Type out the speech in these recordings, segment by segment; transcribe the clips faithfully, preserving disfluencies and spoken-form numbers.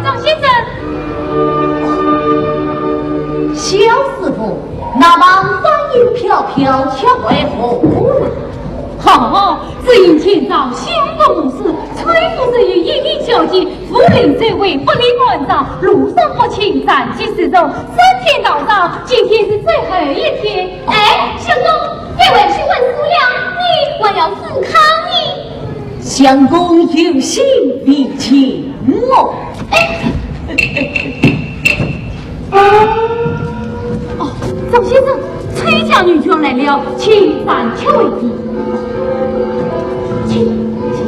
张先生。 萧师傅，那么声音飘飘，却为何来？哦，只因前朝相公误事，崔府只有莺莺小姐，府令追尾，不理官照，路上不清，暂且失踪，三天逃走，今天是最后一天。哎，相公，你回去问叔娘，你还要思考呢。 相公有信未见我。哎。哦，张先生，崔家女眷来了，请暂且回避。请，请。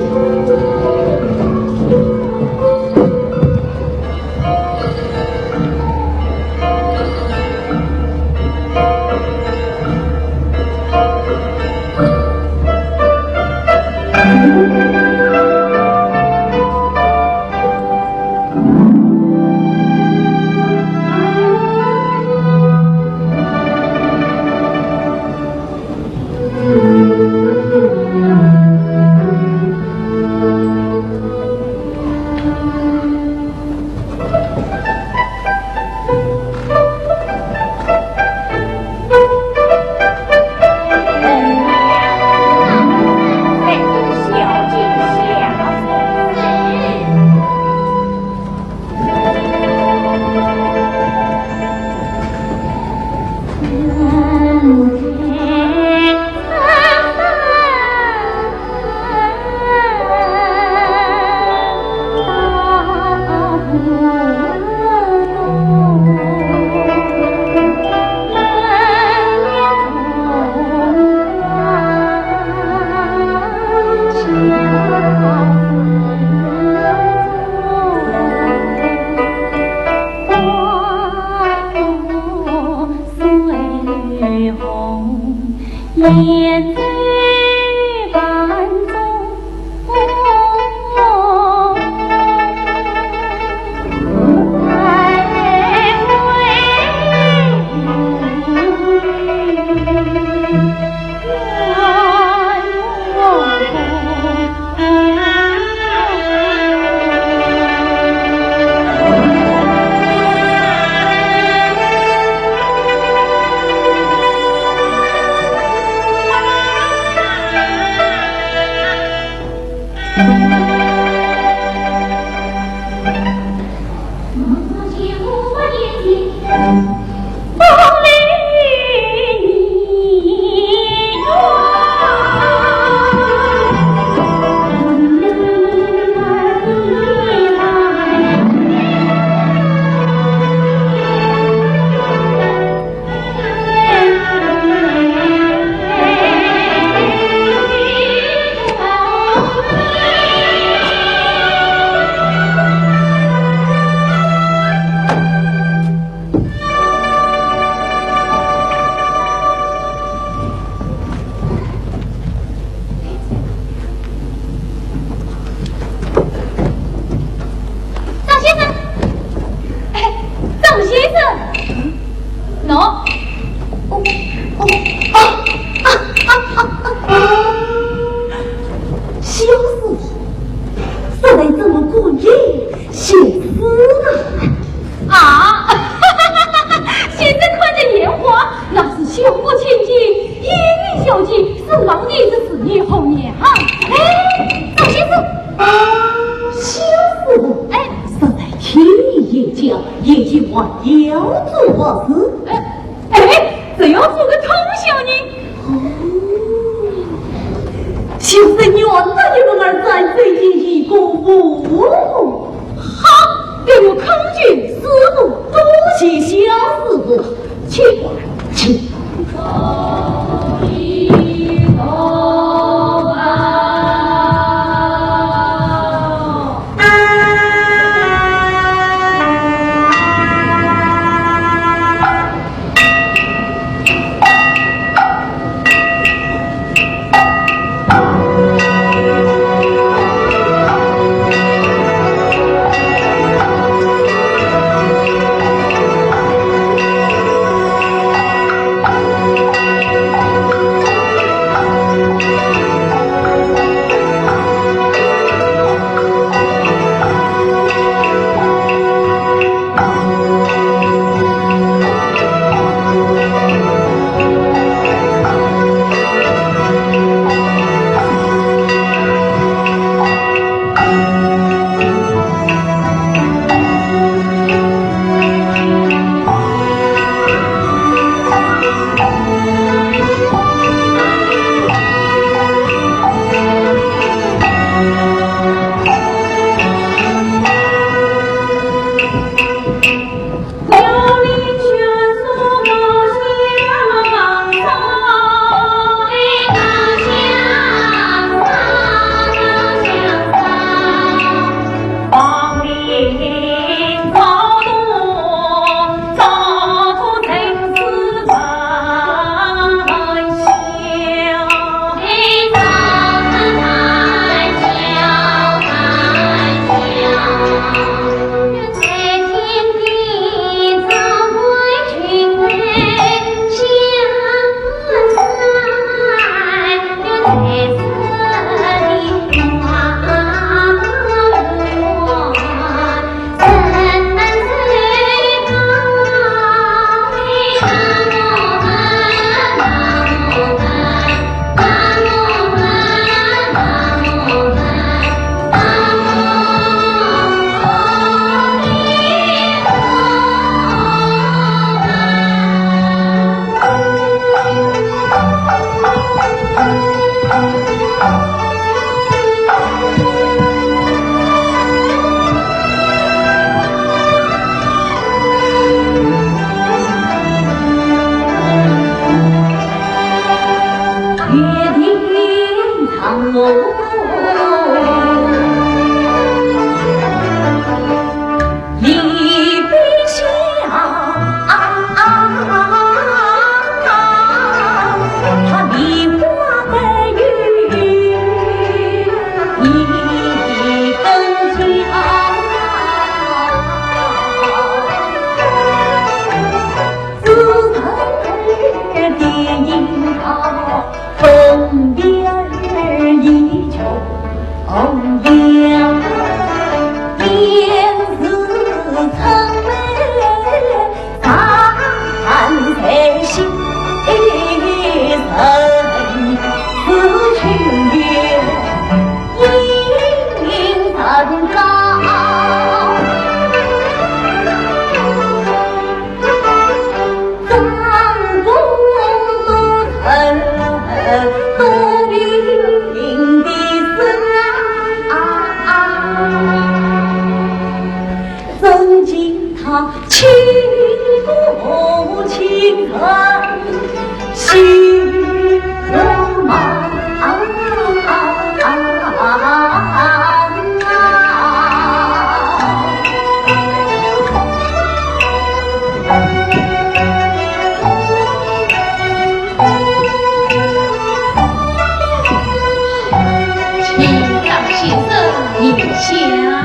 张先生，哎，张先生，喏，哦，哦，啊，啊，啊，啊，啊，小子，这人怎么故意寻死呢？ 啊，先生看得眼花，那是相国千金，莺莺小姐，是老年之事，你好念啊。哎，张先生，啊，小子，哎，实在天意眼交，眼睛还要做好事。哎，哎，这要做个通宵呢。 哦，就是愿得你们儿再走一步。好，给我看见师傅。多谢小师傅，请，请。请老先生坐下。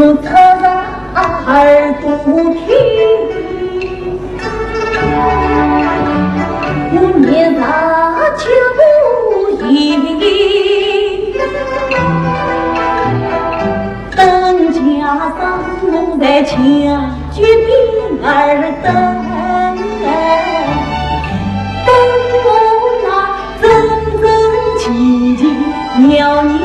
红娘，开了这门。小人。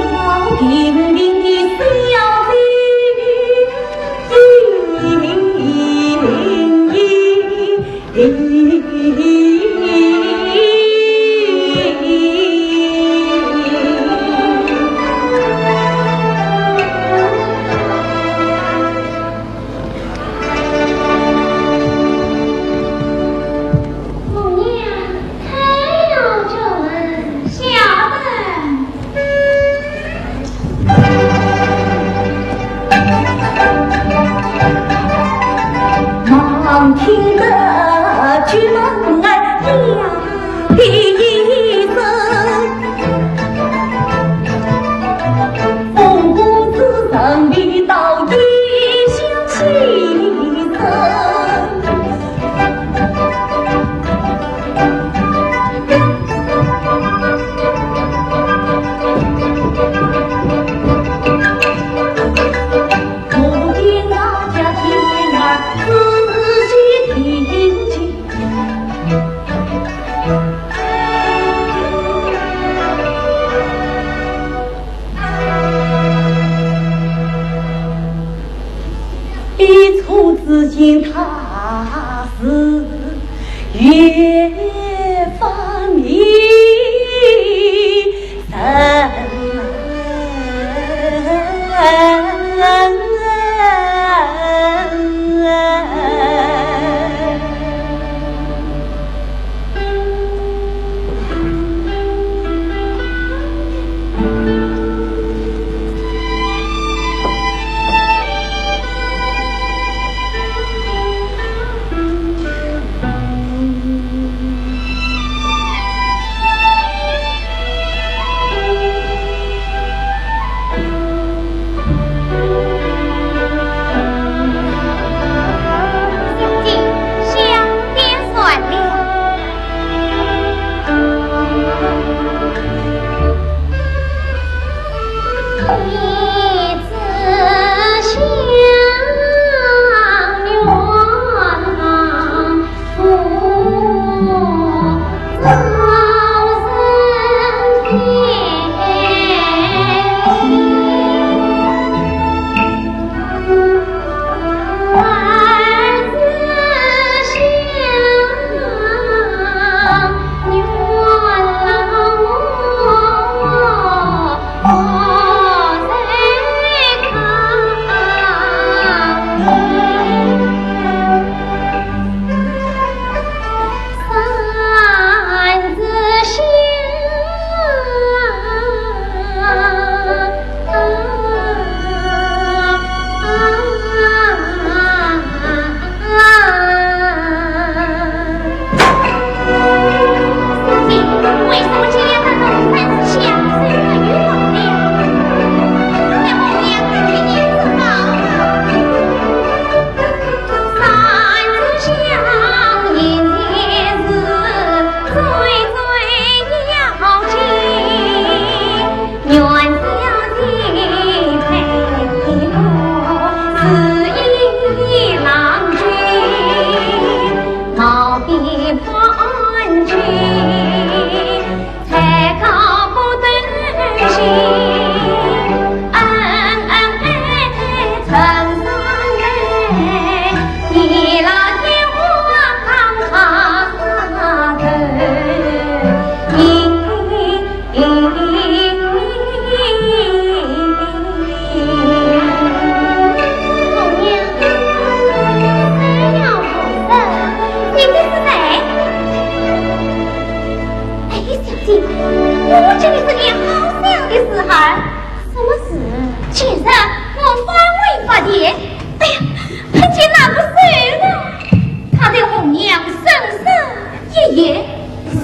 一出之前他是越发迷人。 哎，小姐，我这里是件好笑的事儿。什么事？前日我翻回花田，哎呀，看见那个手了。他对红娘深深一揖，说：“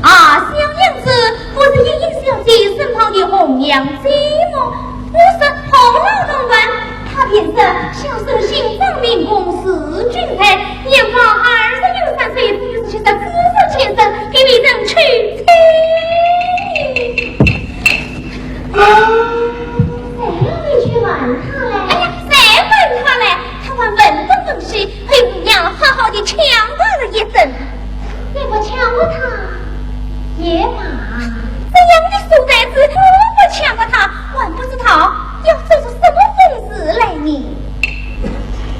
啊，小娘子，我是莺莺小姐身旁的红娘姐么？”我说：“何劳动烦？”管他嘞。哎呀，谁管他嘞？他还问东问西，被五娘好好地抢打了一顿。你不抢过他也罢。这样的书呆子，我不抢过他，还不知道要做出什么疯事来呢。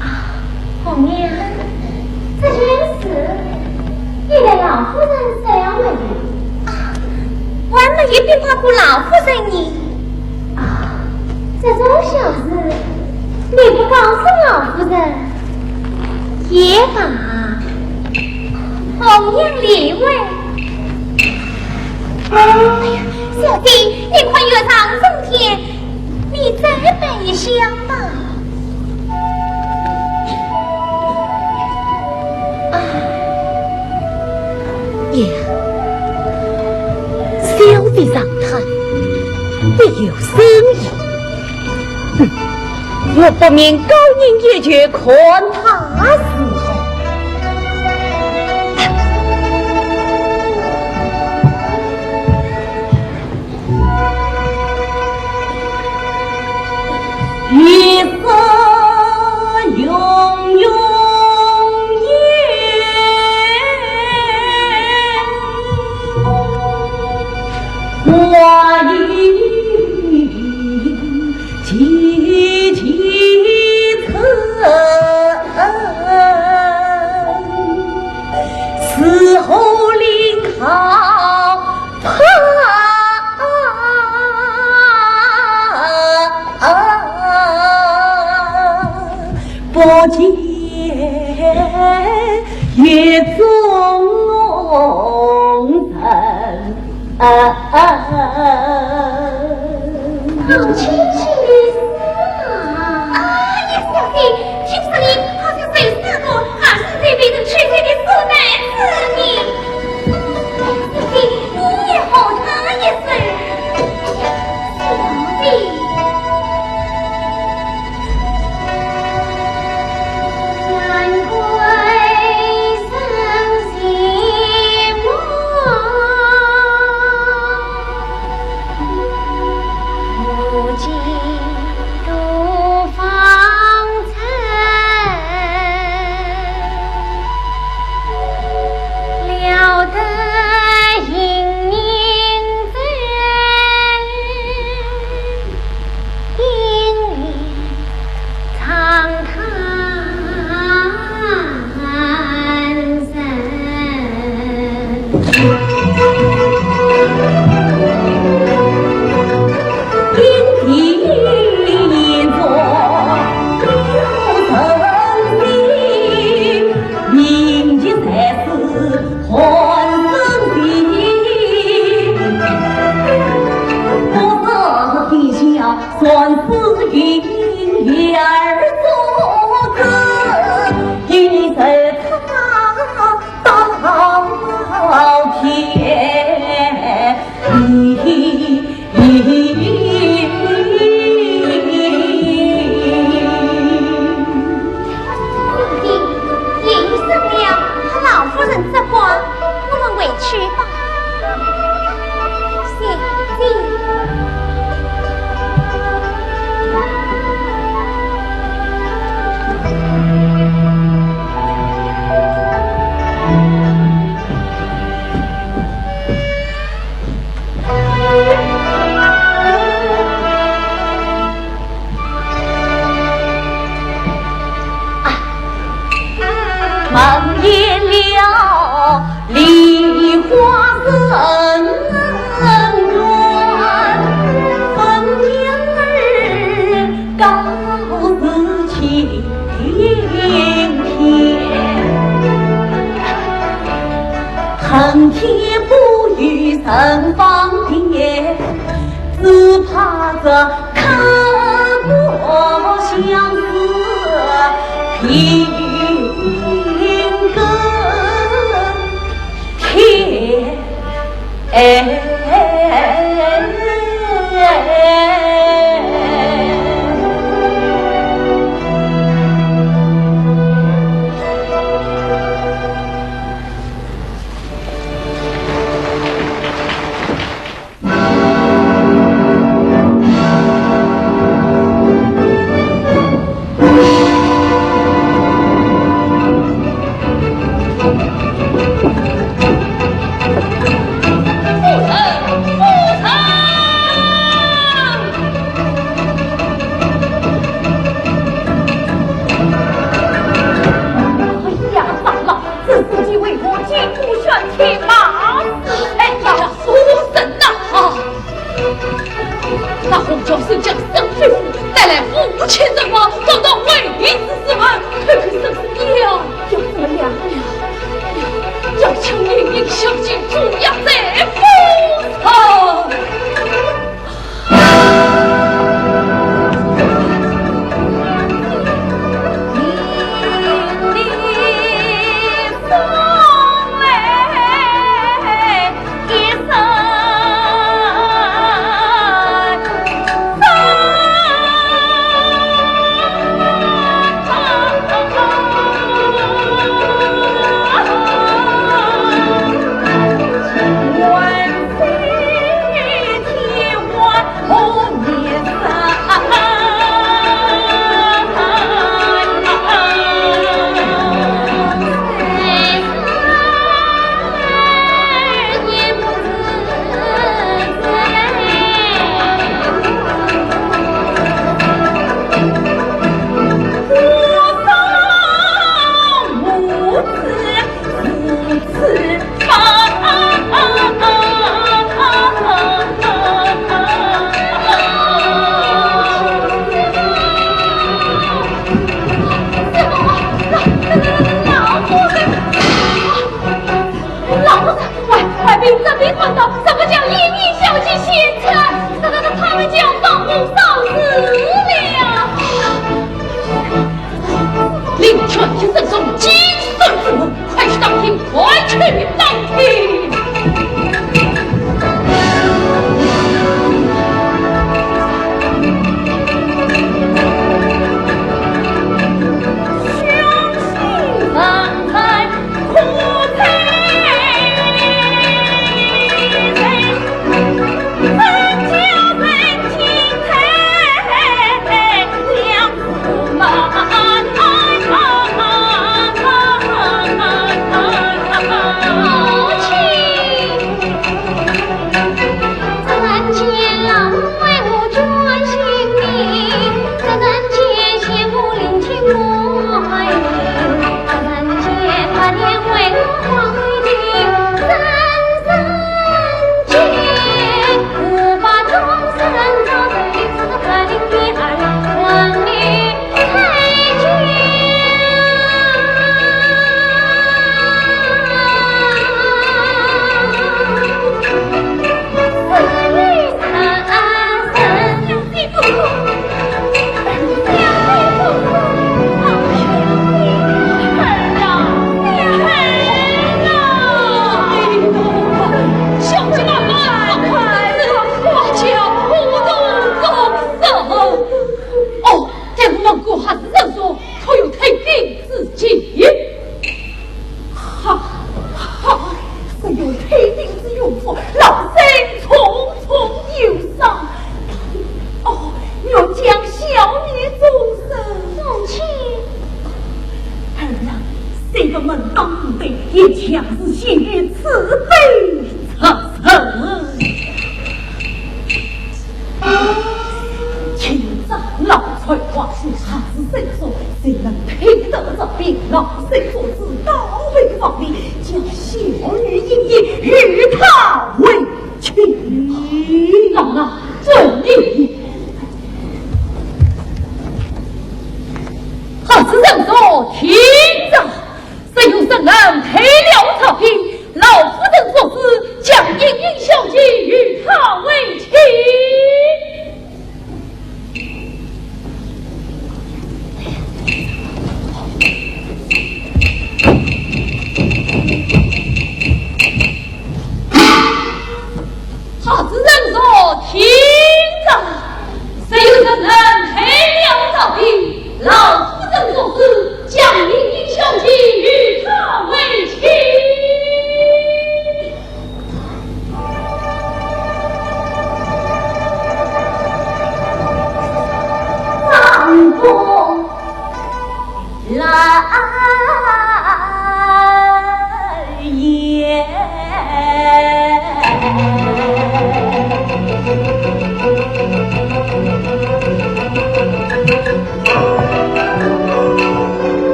啊，红娘，这件事，你对老夫人说了没有？啊，我还没有禀报过老夫人呢。 啊，这种小事，你不告诉老夫人也罢。红娘理会。哎呀，小姐，你快月上中天，你再摆一厢吧。啊。 娘，小姐上堂，必有深意。哼，我不免高吟一曲，看她如何。 好清新的诗啊！哎呀，小姐，听声音好像是那个二十岁被人取笑的书呆子呢。小姐，你也和他一声。小姐。你强是陷于此悲之人。请长老传话，何时生疏，谁能听得这病？老身做主倒回房里，将小女莺莺与他为妻。老衲遵命。何时生疏，听着。 只有圣人退了曹丕，老夫人作主，将莺莺小姐与他为妻。何时生疏，听着。 只有圣人退了曹丕，老夫人作主，将莺莺小姐与他为妻。张公。 老爷。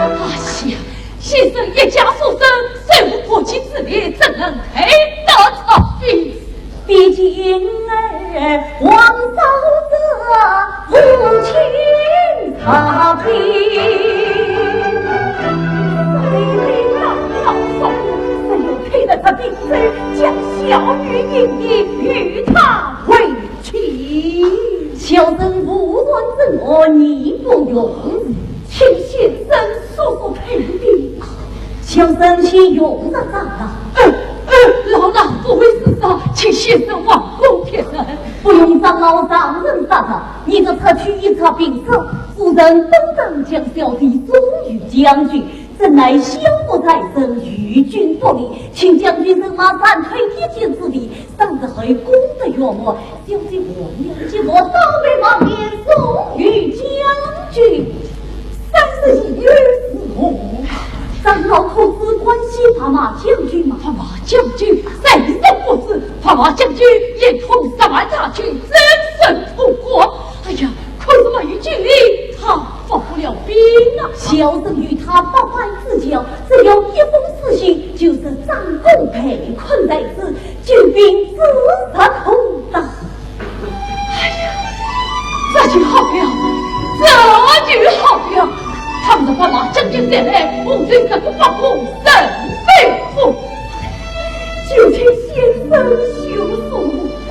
哎呀，先生一家所生，虽无婆媳之力，怎能配得曹丕？ 小生无权之我，你不容。 请先生速速退兵。小生去用着长老。呃，呃，老衲不会自杀，请先生望功贴身。不用长老上阵杀他，你这出去一场兵杀，夫人本等将小弟送与将军，怎奈相国在身，与君不离，请将军人马暂退一箭之地， 当日后功德圆满，小姐我娘及我倒被王爷送与将军。三十一女是何？长老可知关西白马将军吗？白马将军在上不知，白马将军一统十万大军，征伐楚国。哎呀，可是没有军令，他发不了兵啊。小生与他百般指教，只要一封书信，就是张公被困在此， 救兵之日可到。哎呀，这就好了，这就好了！倘若白马将军前来，我就这个发功人被苦。就请先生休书。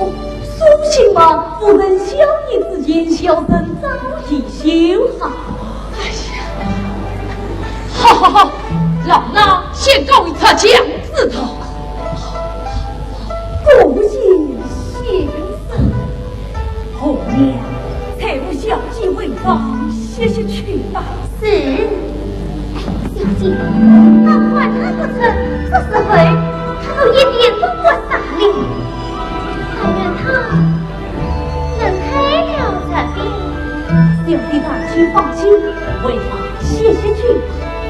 哦，书信嘛，夫人想你之间，小生早已修好。 哎呀，好好好，老衲先告一状降旨。多谢先生。红娘，搀扶小姐回房歇息去吧。是。小姐，那患难不成，这时候他都一点都不发了。但愿他 能退了曹丕。小弟大家放心，回房歇息去。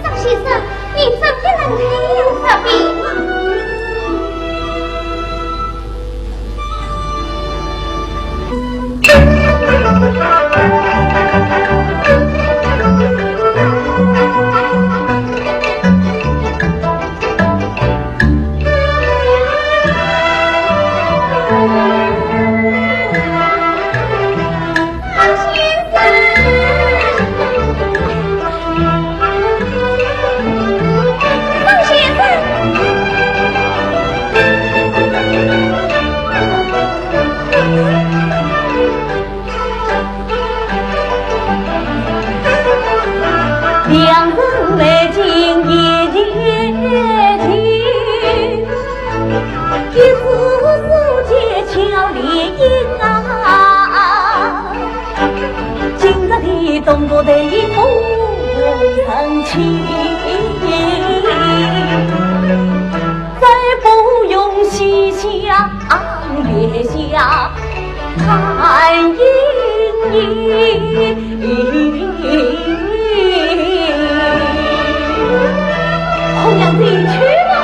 张先生，你真的能退了曹丕吗？红娘子，去吧。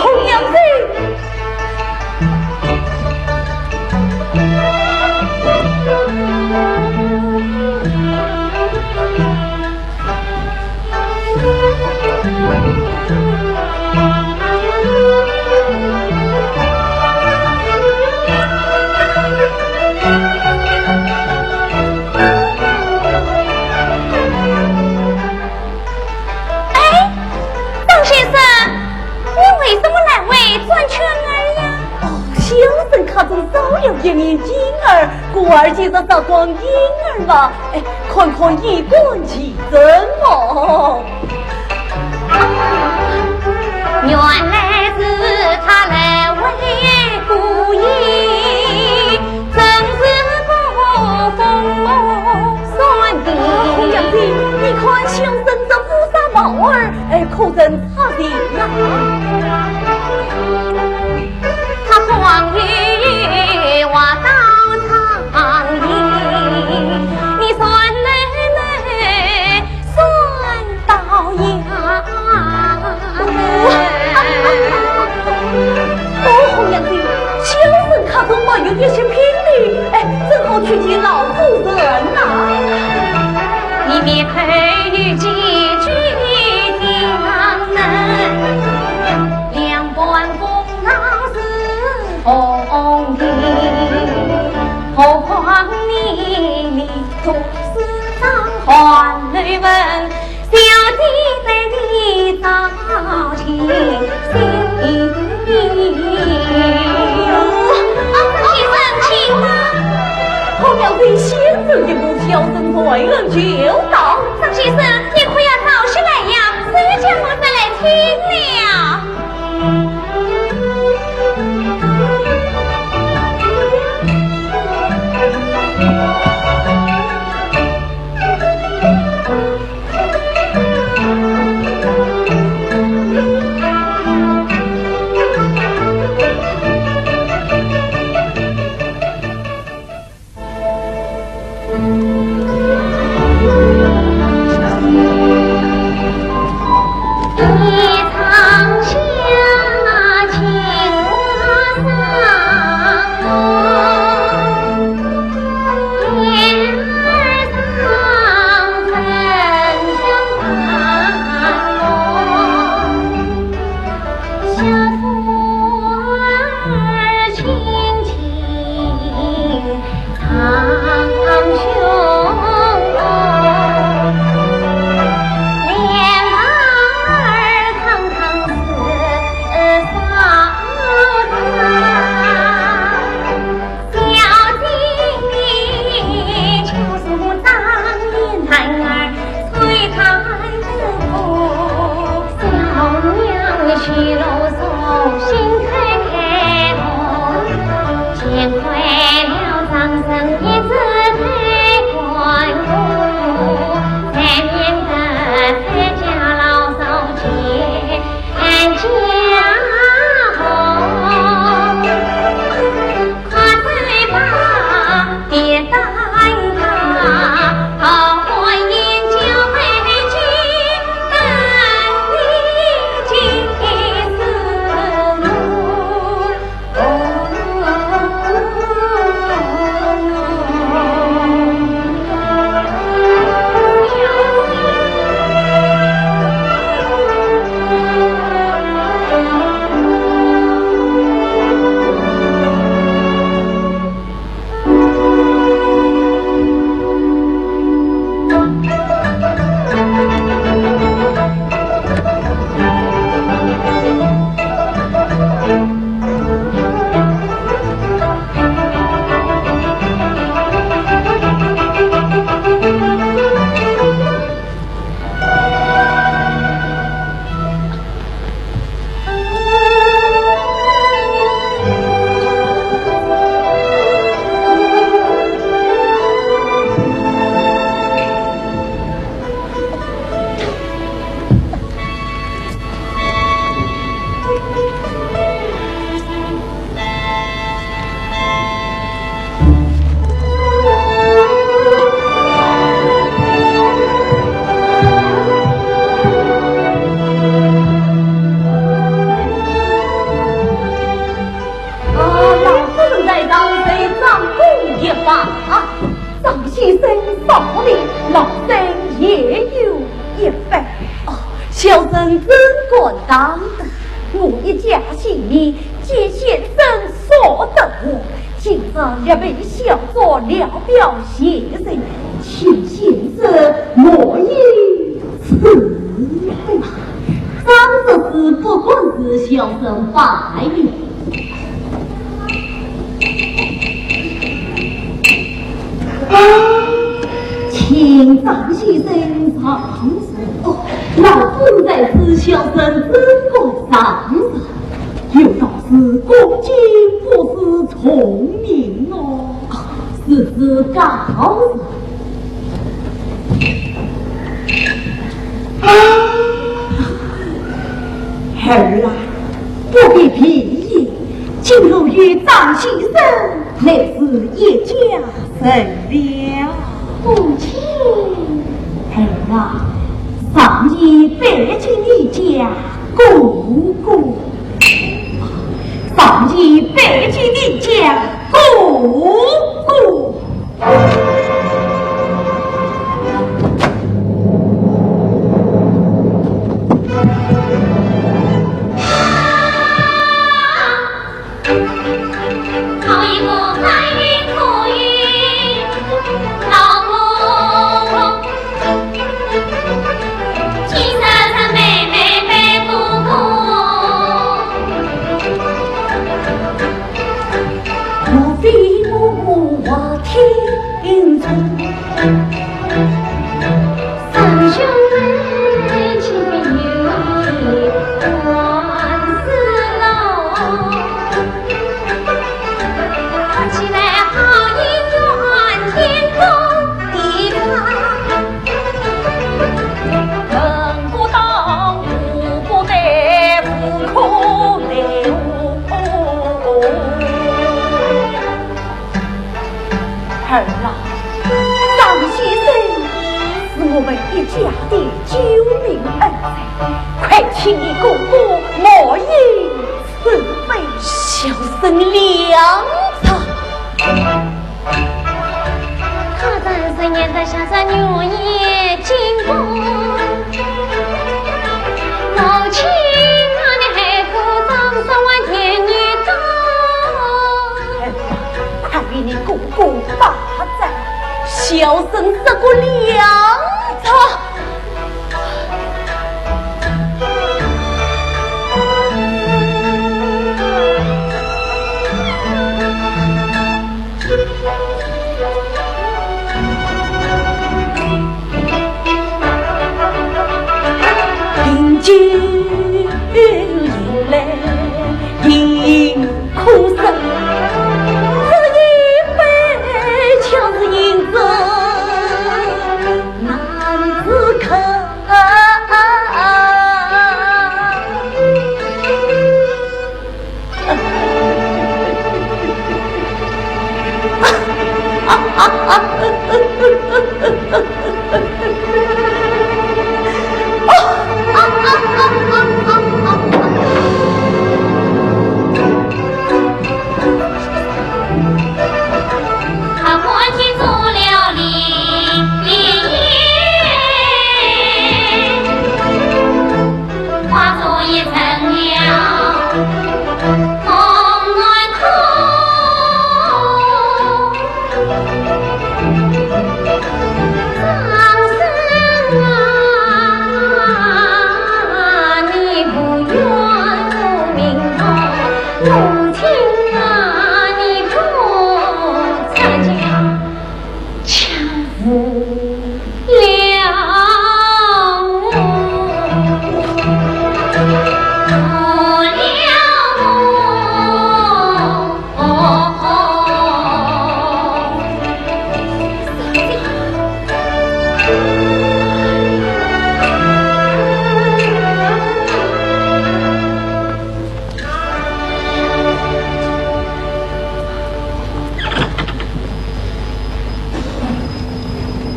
红娘子。哎，张先生，你为什么来回转圈儿呀？哦，小生看中少爷一面镜儿，故而借着照光影儿嘛。哎，看看衣冠齐整么。原来是他来回顾影，真是不逢红娘子，你看小生这乌纱帽儿，哎，可曾差钱啊？他光有话到长亭，你算来来算到呀。哦，红娘子，小生看中没有一些品力，哎， 正好去见老夫人呐。你面头有几句讲呢？两半功劳是红的，何况你，你都是张官人。 小弟对你道歉。啊，张先生，请吧。红娘子，先生一步，小生在后就到。张先生，你可要早些来呀，谁叫我再来听了。小生怎敢当得？我一家性命，皆先生所得。今日也被小作聊表现身，请先生莫以 此，张执事不敢，是小生拜。啊，请张先生上座。哦，老夫在此，小生怎敢上座？有道是恭敬不如从命哦。啊，是，是，告辞。 啊，儿啊，不必疲意，今后与张先生乃是一家人了。母亲。儿啊，常言拜见你家哥哥，常言拜见你家哥哥。 莫非我听错？三兄妹情有一段是老，看起来好姻缘天公地道。 儿啊，张先生是我们一家的救命恩人，快请你哥哥莫以 此非小生两差。他在深夜的下着月夜惊风，母亲啊，你还不早说，我言语多。快与你哥哥把脉，小生这个两差。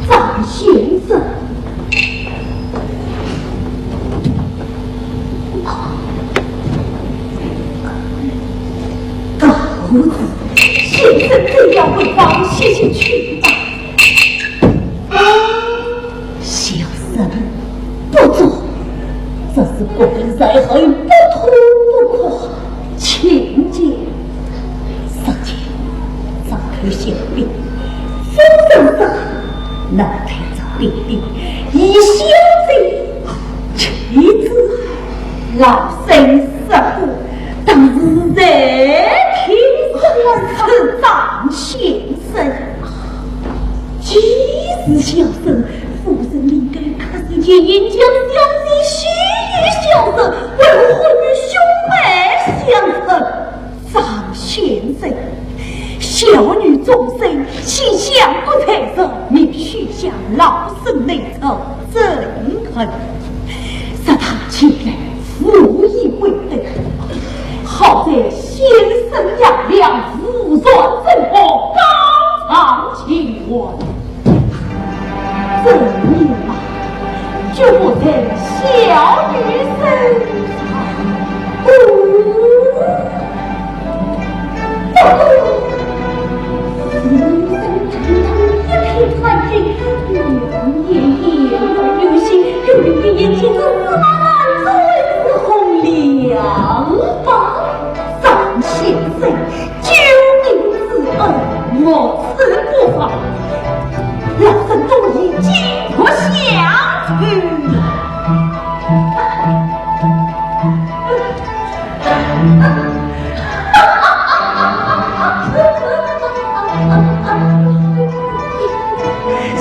张先生，告辞，先生，这样回房歇息去吧。啊，小生不做。这是国破家亡，不可不可。请讲。只见张开小兵，风声声，楼台上跌跌，一小子，妻子老身失火，当时在听是张先生。既是小生， 夫人命根可是前言将相思许与小生，为何与兄妹相称？张先生，小女终身心向不在上，你须向老身内奏真恨。若他前来无意会得，好在先生杨良，自然正好告状请安。 这你嘛，就不在小女身上。哦，不过，此人堂堂一品参军，两眼眼观六星，又有一眼睛是司马南，这位是洪良吧？张先生， 救命之恩，没此不报。老身多谢金不相欠。小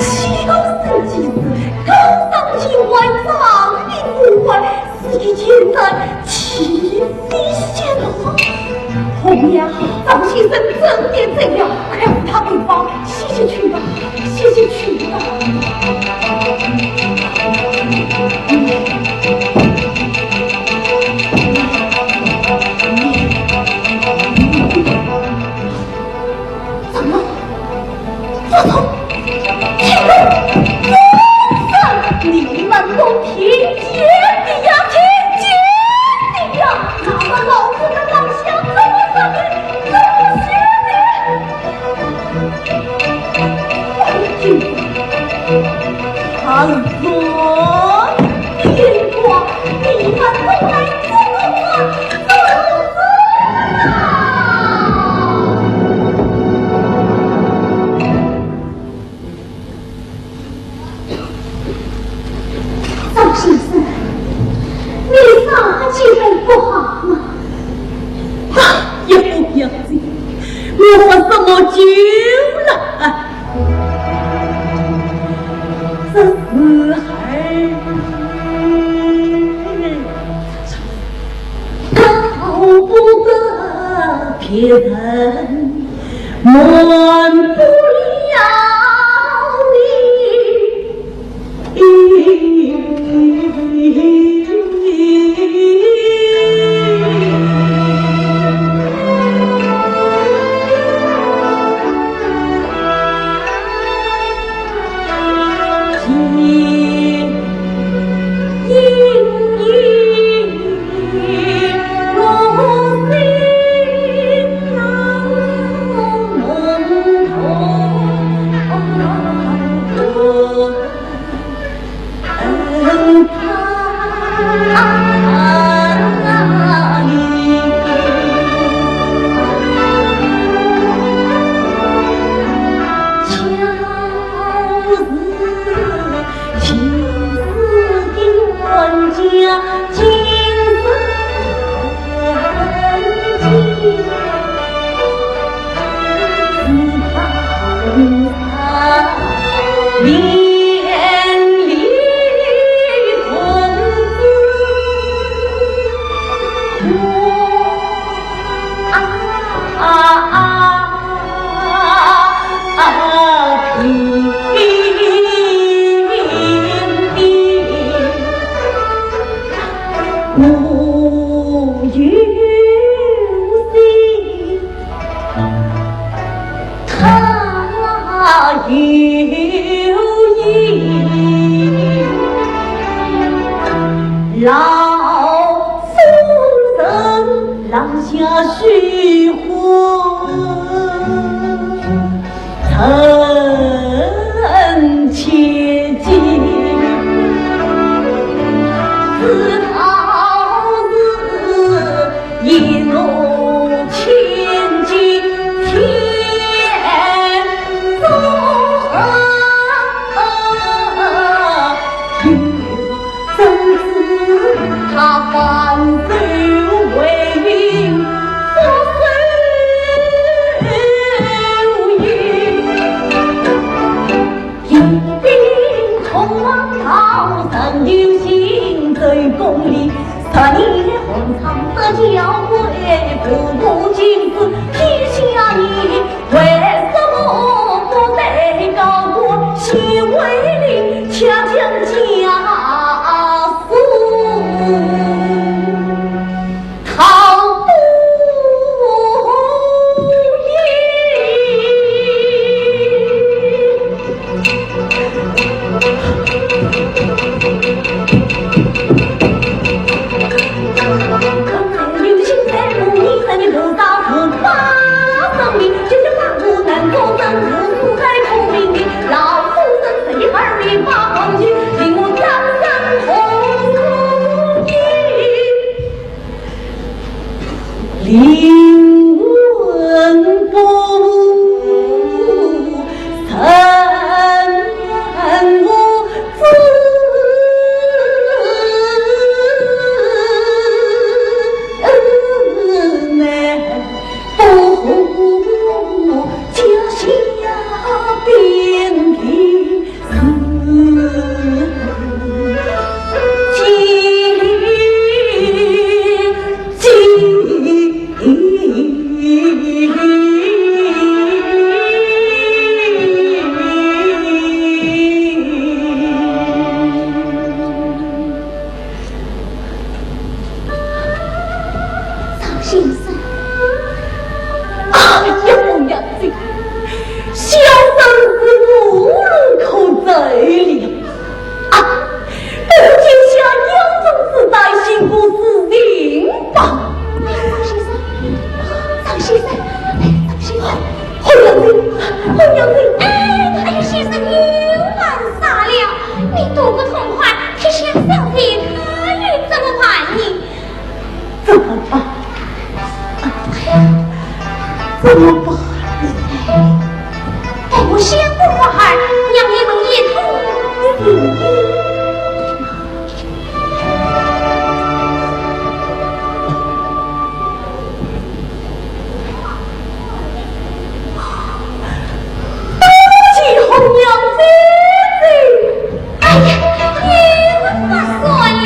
生既是高尚情怀，长辈不坏， 是一件事，岂非泄露？红娘，张先生真的醉了，快扶他回房，歇息去吧，歇息去吧。怎么？ 不错，听我说，你们都听见的呀，听见的呀！那么老夫人老相怎么说的？怎么说的？哎呀，好说天光，你们都来做个官，做个官啊！ 张先生，你啥气氛不好吗？啊，也不要紧，我喝什么酒了？这时候逃不得别人 瞒不了你。人有心在宫里，十年红妆得娇贵，受我今日天下你，为什么不得高官显威令，恰将家书讨不回？ 灵魂不散，我只能不家下边的 张先生，哎呀，红娘姐，小生是无路可走了。啊，不如今下腰中之带，行个自尽吧。哎，张先生，张先生，哎，张先生。红娘姐，红娘姐。哎，哎呀，先生，你又犯啥了？你都不痛快，天下小姐她又怎么办呢？ 怎么办？怎么办？待我想个法儿，让你们一同。多谢红娘姐姐。哎呀，你们不说了。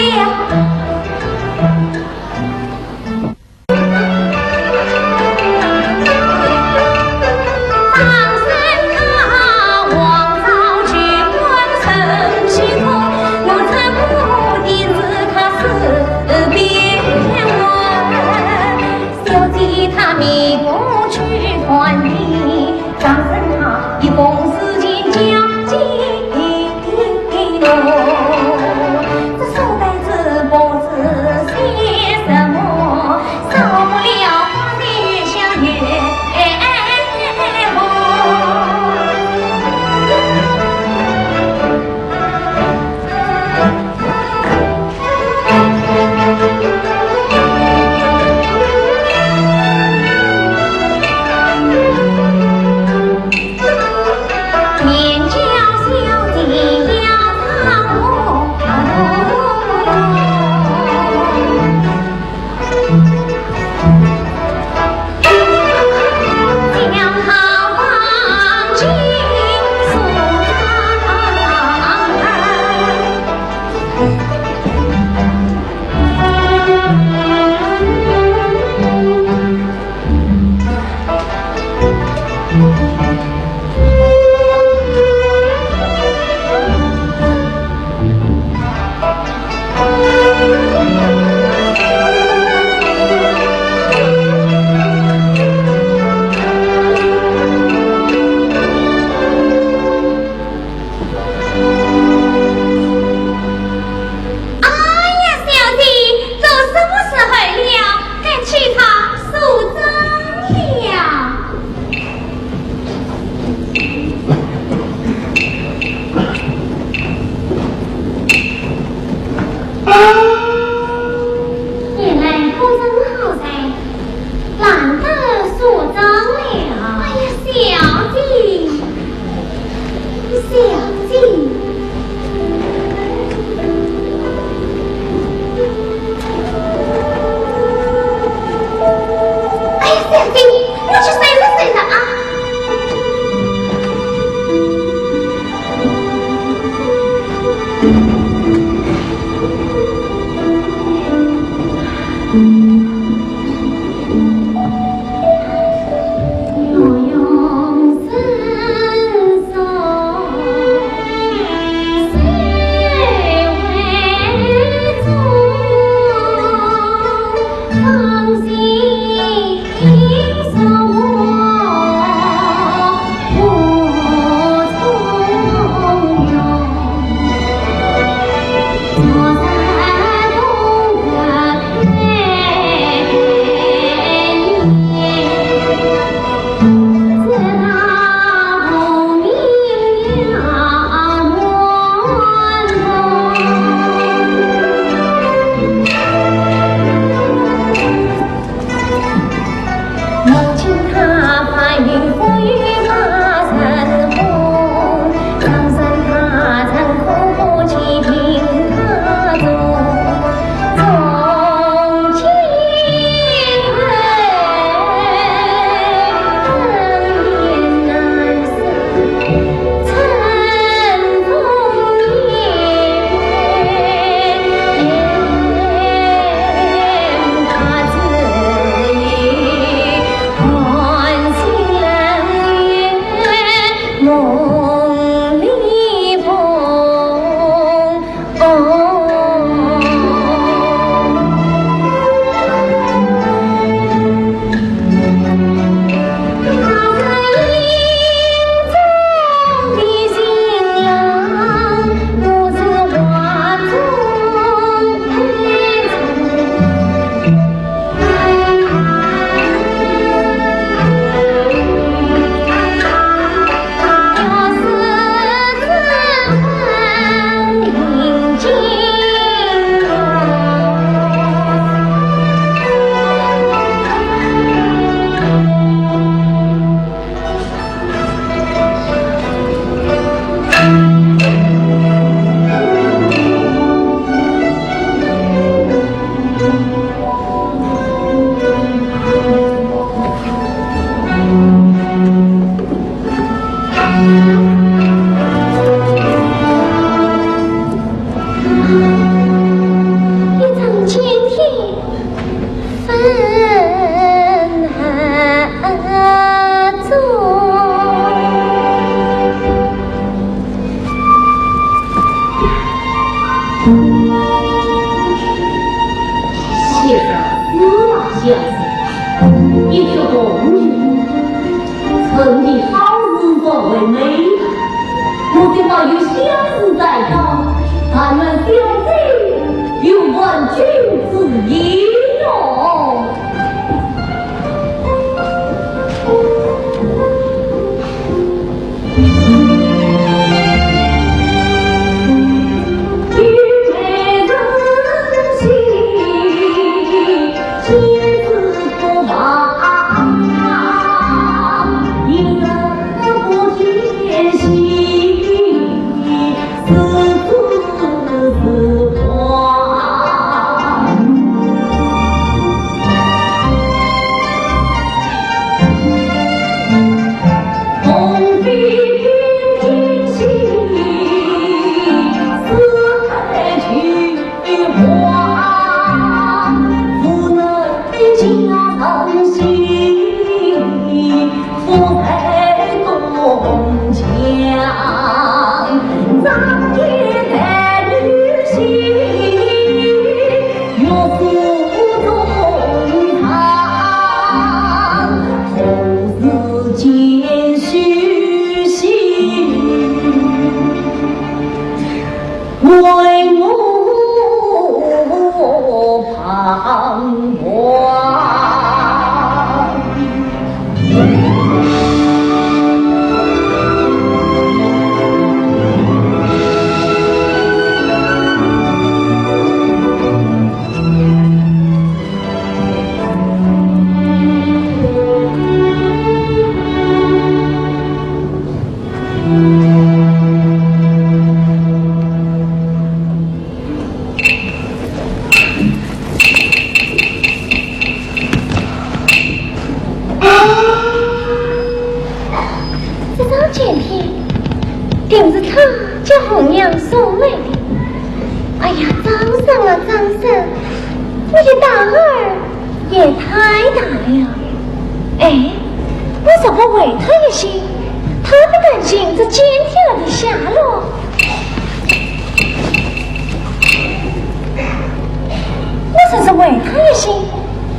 一曲红尘，趁你好时光为媒，我就保有小事在身，但愿小姐有万全之意哟。这张简帖，定是他叫红娘送来的。哎呀，张生啊，张生，你的胆儿也太大了。哎，我若不回他一信，他不担心这简帖的下落。我若是回他一信，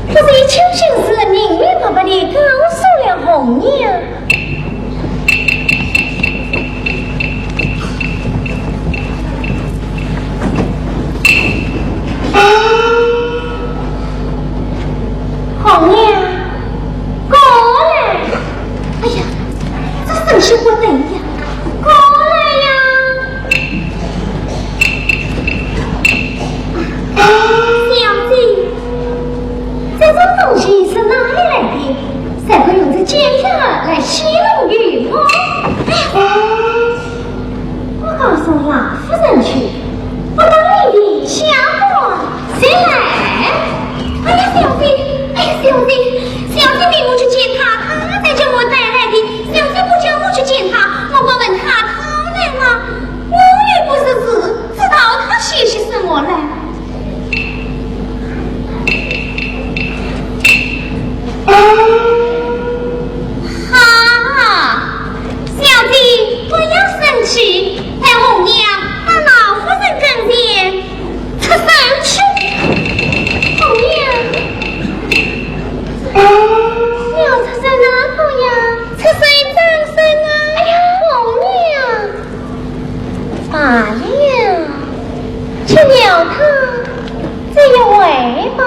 不是一腔心事明明白白地告诉了红娘。 红娘，过来。哎呀，这声音不对呀，过来呀。小姐，这种东西是哪里来的？谁会用这简帖来戏弄于我？哎呀， 我告诉老夫人去，不当你的下官谁来？哎呀，小姐，哎呀，小姐，小姐命我去见他，他才叫我带来的。小姐不叫我去见他，我敢问他讨来吗？我又不识字，知道他写些什么来？ 哈，小姐，不要生气，待红娘到老夫人跟前出声去。红娘，你要出声哪个呀？出声张生啊！哎呀，红娘。 罢了，去了他这一回吧。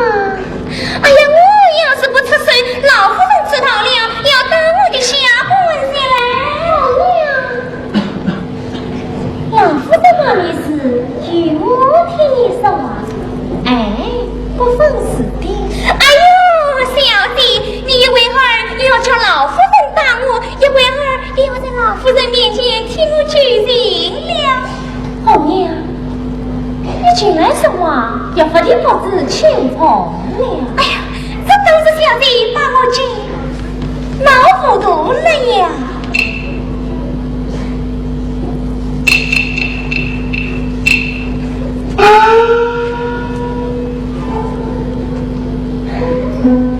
哎呀，我要是不出声，老夫人知道了，要打我的下官下来。红娘，老夫人骂你是由我替你说话。哎，不妨事的。哎呦，小姐，你一会儿又要叫老夫人打我，一会儿又要在老夫人面前替我求情了。 红娘，你近来说话越发的不知轻重了。哎呀，这都是小姐把我给闹糊涂了呀。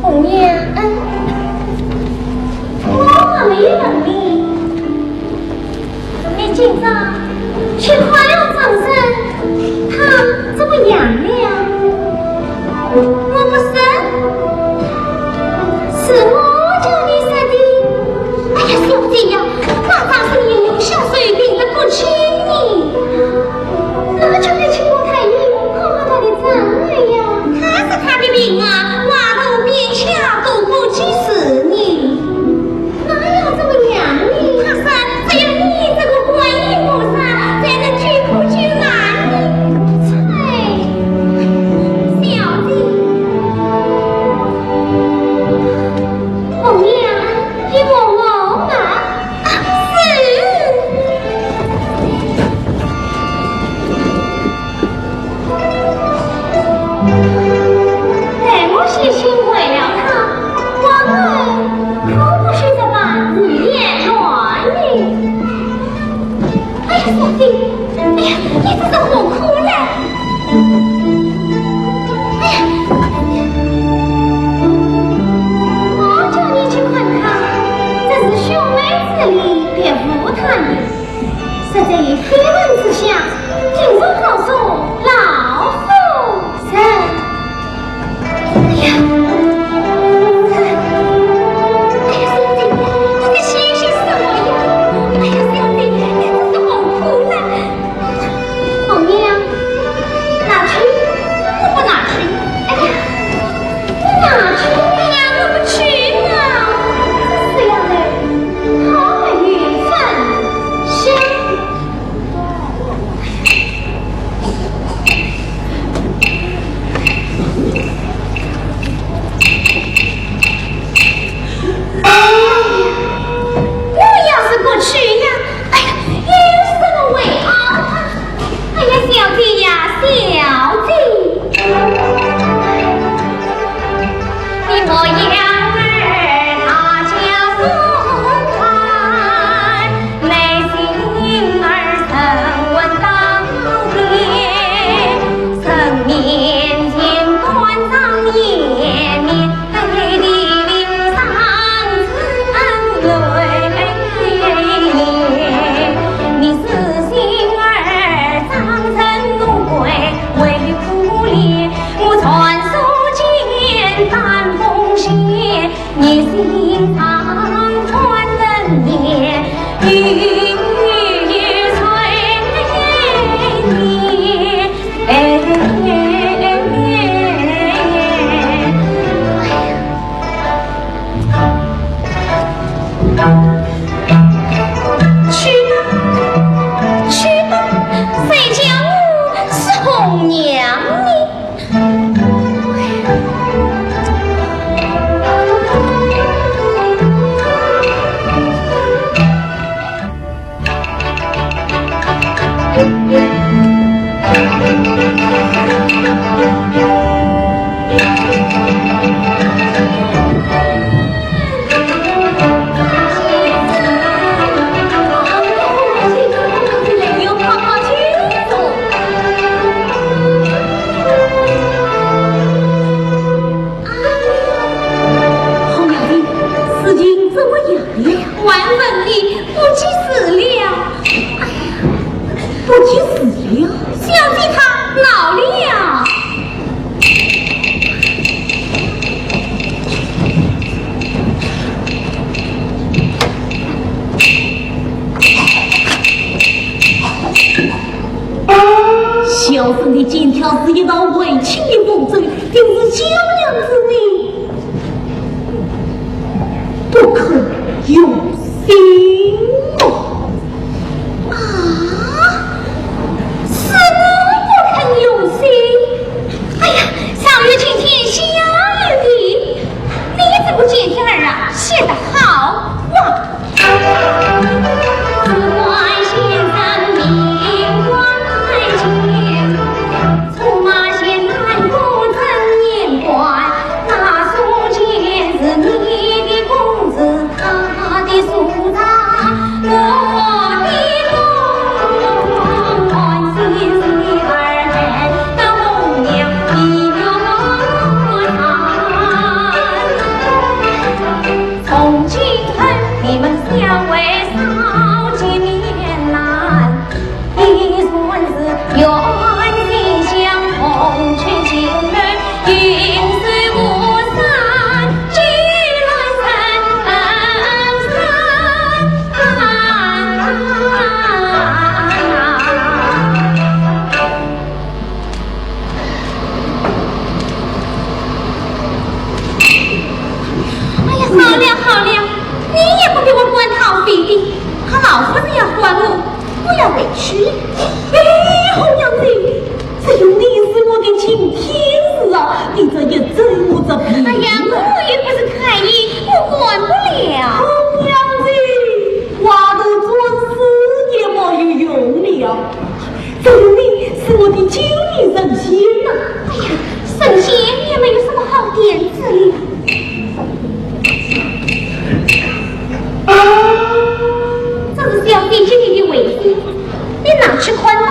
红娘，嗯，我还没有问你。 你今朝去看了张生，他怎么样了？我不说，待我先行回了他，我们可不许这般胡言乱语。哎呀，小姐，哎呀，你这是何苦呢？哎呀，我叫你去看他，这是兄妹之礼，别误他呢。 实在一开门之下，竟然告诉老夫人。哎呀，哎呀，小姐，你在想些什么呀？哎呀，小姐，你这是何苦呢？红娘，拿去，我不拿去。哎呀，你拿去呀，我不去啊。这样的，好没缘分。行。 哎呀，我要是不去呀，哎呀，又是我为啊！哎呀，小姐呀，小姐。 去吧，去吧，谁叫我是红娘呢？ 红娘姐，事情怎么样了？还问你，不及时了。哎呀，不及时了？小姐她恼了。 小生的剑挑是一道为情的符咒，定是娇娘之命，不可用心哦。啊，是我不肯用心？哎呀，上有青天，下有地，你这个贱人儿啊，写得好啊！ 从今后你们小为少见面难，你算是冤家相逢，去情人云水巫山，寄来人生。 哎呀，好了好了，你也不给我管讨饭的，怕老夫人要管我，我要回去了。哎，红娘子，只有你是我的青天使啊，你这一走我这病……哎呀，我又不是太医，我管不了。红娘子，话头总是也没有用了。 只有你是我的救命神仙呐！哎呀，小这里。这是小姐给你的围巾，你拿去穿吧。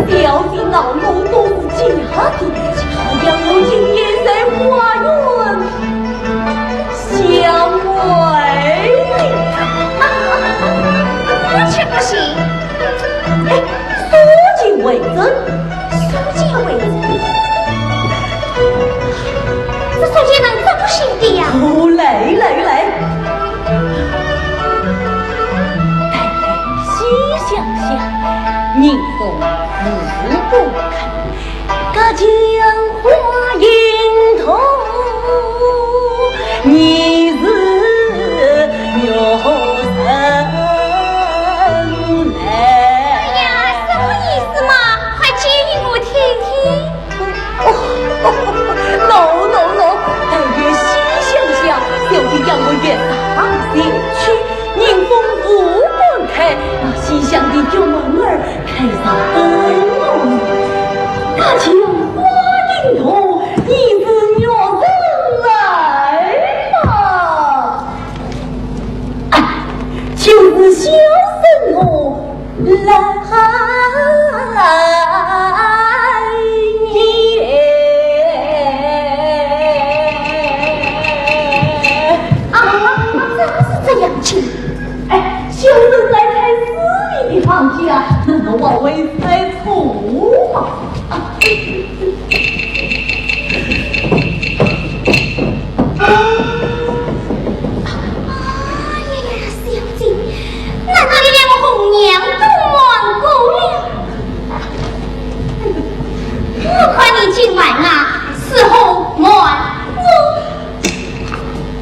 小姐恼怒都是假的，她要我今夜在花园相会。这可不行。哎，苏秦为证。苏秦为证？这苏秦人怎么写的呀？哦，来来来。 细想想，迎风无不看，隔江花影动，疑是玉人来。哎呀，什么意思嘛？快解释我听听。 哦，no no no，但愿细想想，小姐要我越上前去，迎风无不看，把西厢的角门儿开上等我。隔江花影动，疑是玉人来嘛。哎，就是小生我 来也。啊，真是这样的。哎，小生来看四面的房间，难道我会猜错吗？ 哎呀呀，小姐，难道你连我红娘都瞒过了？我看你今晚啊，是否瞒我？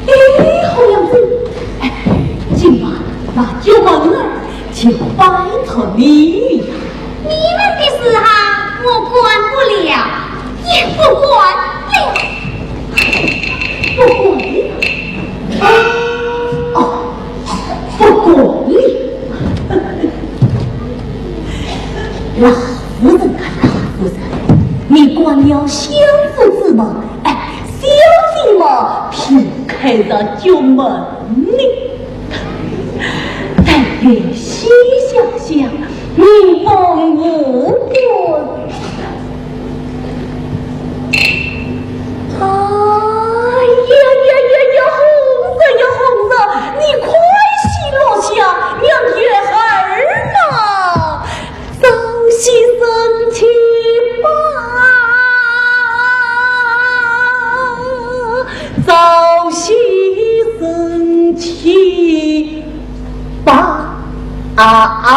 哎，好样子！哎，今晚那角门儿就拜托你了。你们的事哈，我管不了。 也不管了。不管了？哦，不管了。老夫人啊，老夫人，你关了相府之门，哎，小姐嘛，便开着角门呢。但愿细想想，你帮我管。 哎呀呀呀呀，红人呀红人，你快些落下，让月儿嘛早些升起啊啊！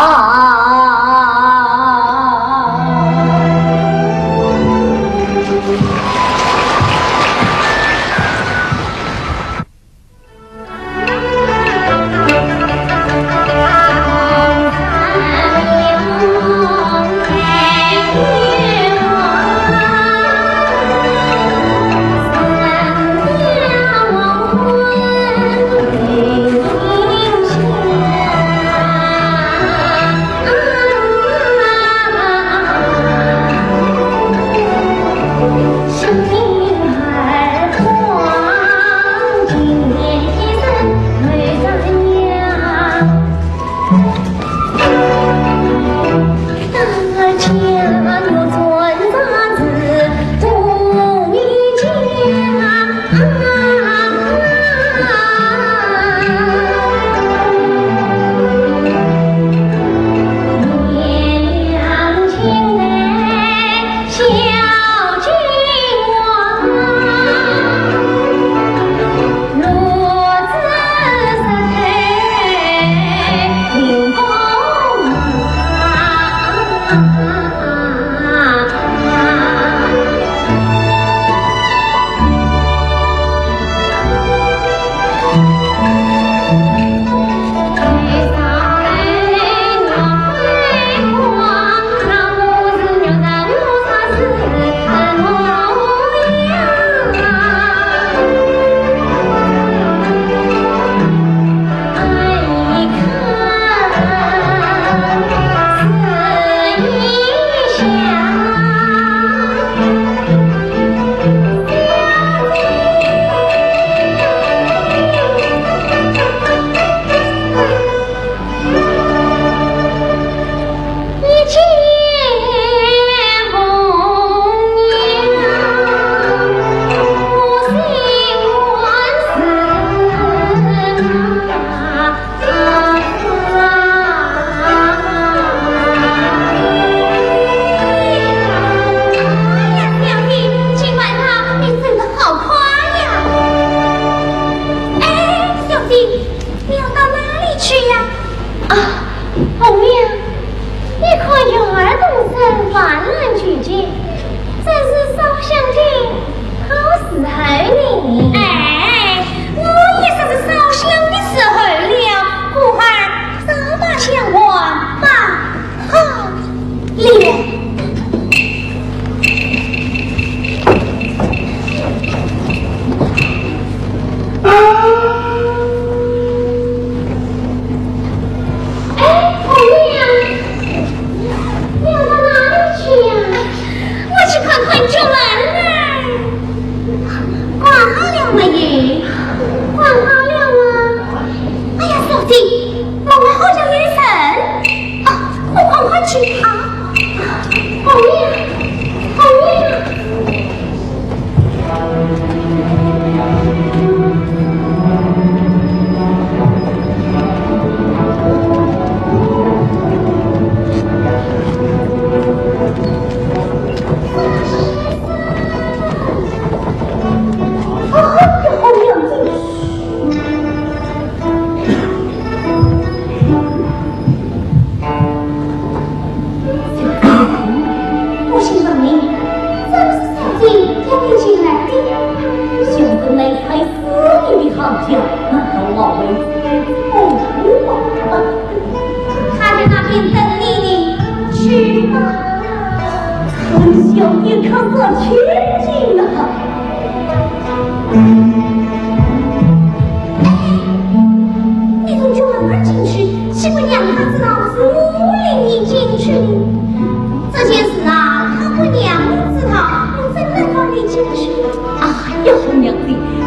哎，小姐，你要到哪里去呀？啊，红娘，你看月儿东升，晚来聚集，真是烧香的好时候呢。哎，我也说是烧香的时候了，故而早把香还摆好了。 哎，红娘，你要到哪里去呀？我去看看角儿来。挂好了没有？挂好了啊。哎呀，小姐，门外好像有人。 啊，快快快去啊！红娘，红娘！啊，红娘子。 小姐，我先问你，怎么是小姐叫你进来的？小生来猜事情的行家，难道我会是错误吗？他在那边等你呢，去吧。小姐可算清静了。 你从角门而进去，岂不让他知道是我领你进去的？这件事啊，他不让我知道，我怎能放你进去？哎呀，红娘子，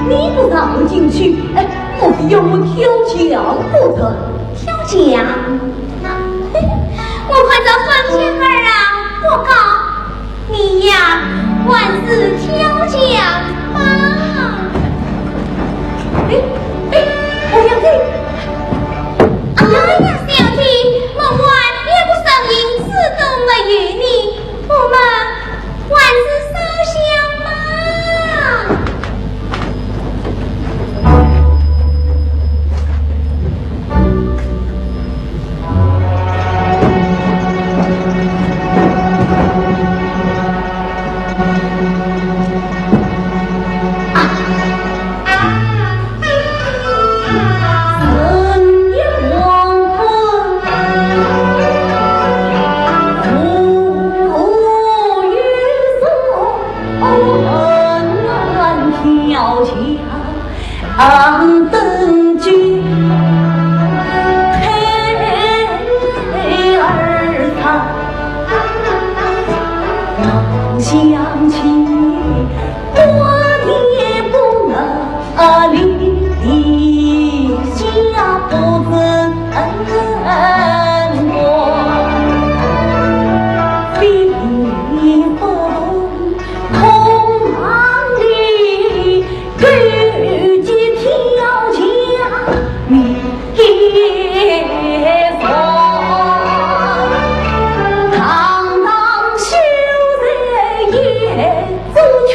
你不让我进去，哎，莫非要我跳墙不成？跳墙？我快找方仙儿啊，我告 你呀，还是跳墙吧。哎，哎，红娘子。哎呀，小姐，门外一个声音，子都没有呢，我们还是烧香吧。想起我也不能离，离下不曾过，非不同空堂里。 举起条枪你一说，堂堂秀才也做穷，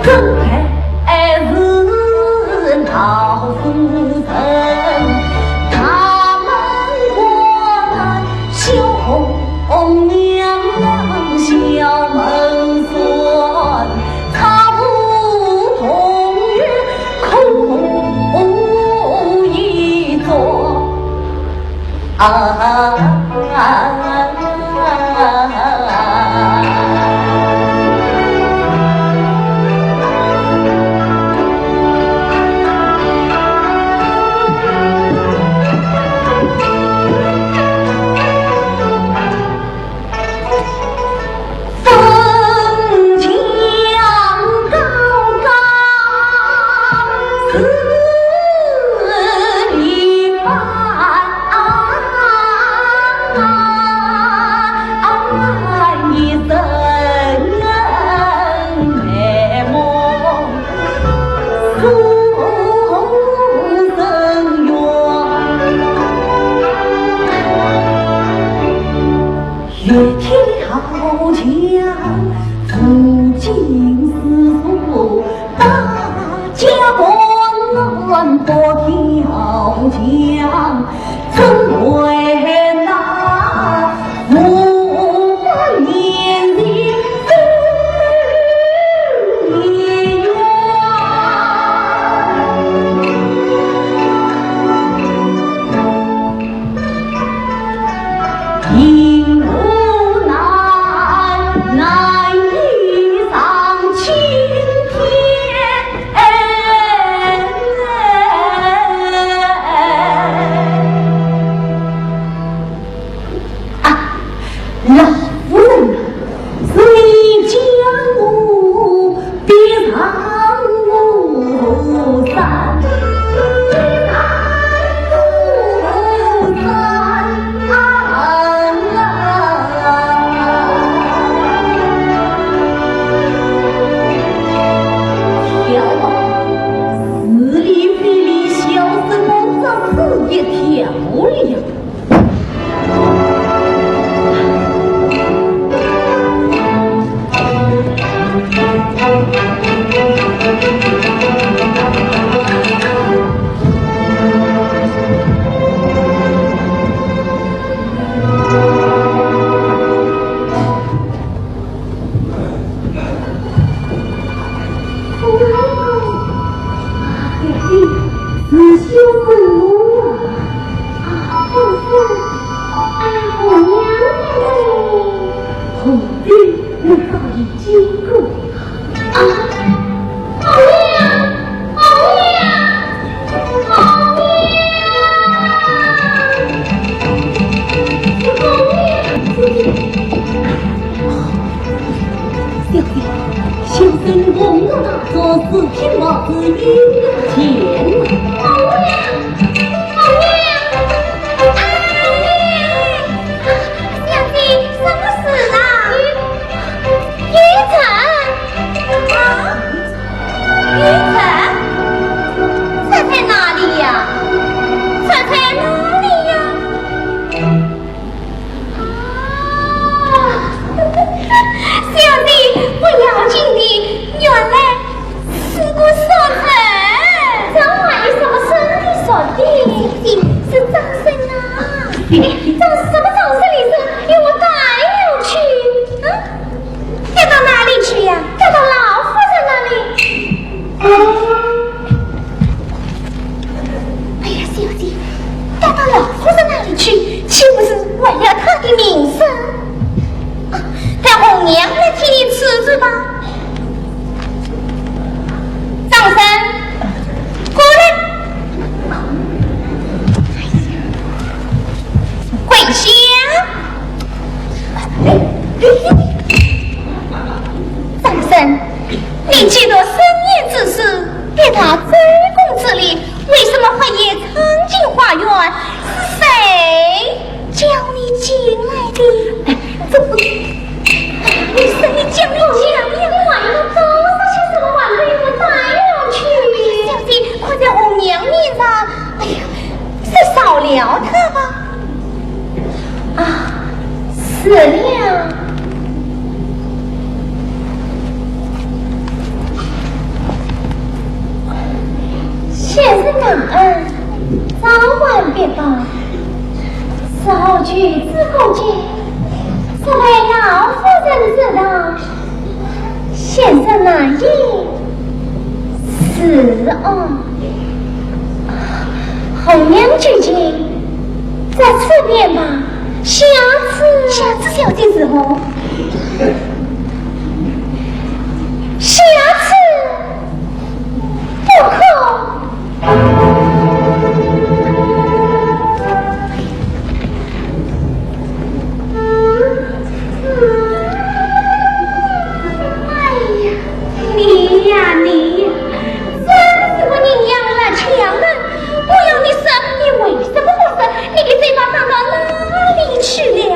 怎配是老夫人？他们果然小红娘小门孙。 差不多也可以做啊。越跳墙，如今是说大家共安不跳墙，怎为那无官年纪不一样？ 啊，老夫人啊，是你将我 别上我山，别上我山啊！跳啊，是理非理，小生我这次也跳了。 是小生我啊。啊，不是，啊，红娘嘞。红娘，你早已经过。啊，红娘，红娘，红娘。红娘。 小姐，小生红娘大做事，听我之言前。红娘，红娘，哎，小姐，什么事啊？玉婵，啊，玉婵，这在哪里呀？这在哪里呀？ 啊，小姐，不要紧的，原来是个熟人。这还有什么生的熟的？是张生啊。哎，这什么张生李生，与我带了去。嗯？ 带到哪里去呀？带到老夫人那里。哎呀，小姐，带到老夫人那里去，岂不是坏了她的名声？啊，待红娘来替你处置吧。张生，过来。跪下。来的。哎，这不，你说你讲，你讲，你还不走，这些什么玩意儿我带了去？小姐，快在红娘面上，哎呀，再少聊他吧。啊，是了。先生大恩，早晚必报。 是何举止过节，实为老夫人之道。先生难言。是哦。红娘究竟在此便吧，下次，下次小姐如何？下次不可。 哎呀，你呀，你呀，真是个人仰人、强人，不要你说，你为什么不说？你的嘴巴张到哪里去了？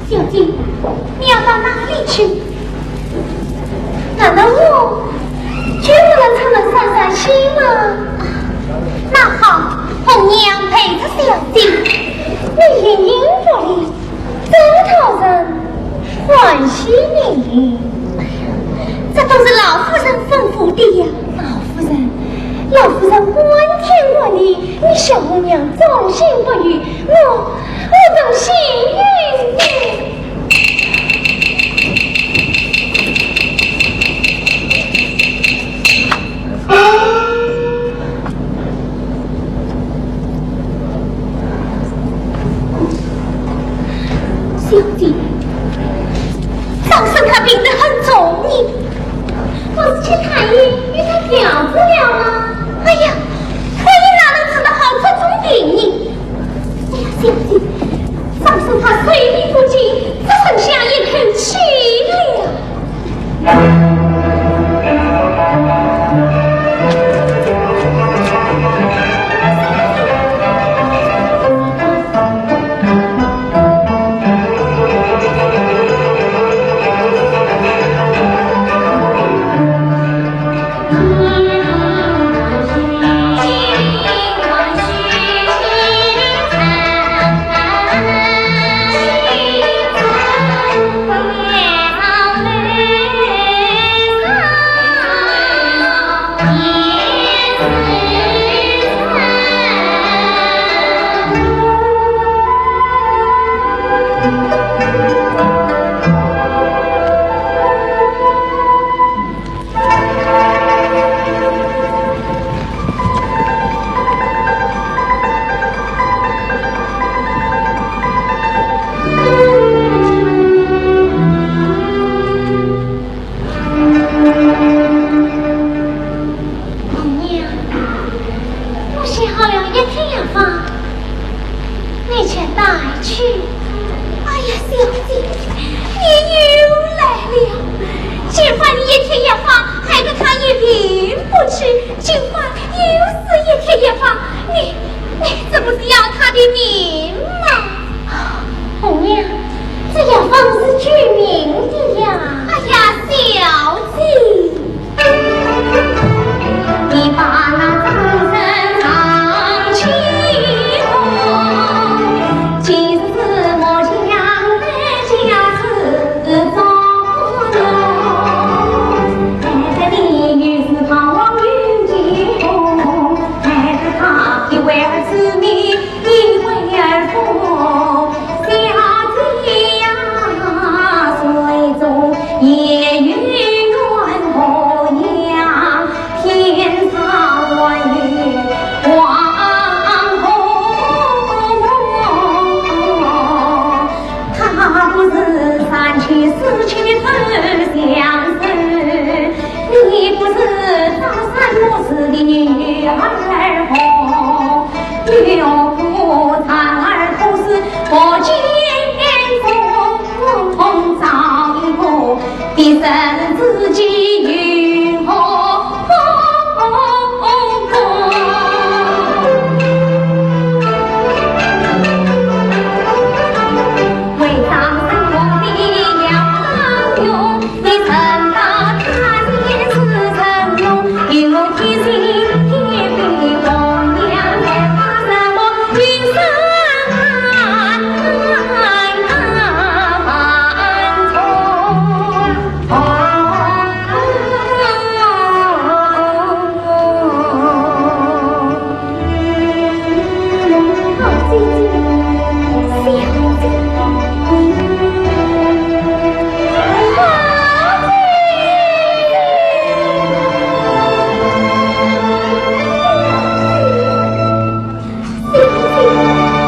小姐，你要到哪里去？难道我就不能出门散散心吗？那好，红娘陪着小姐，你形影不离， 真讨人欢喜呢。这都是老夫人吩咐的呀。老夫人，老夫人管天管地，你小红娘忠心不渝，我，我都幸运呢。 小姐，张生他病得很重呢。不是去太医给他调治了吗？哎呀，太医哪能治得好这种病呢？哎呀，小姐，张生他睡眠不静，只剩下一口气了。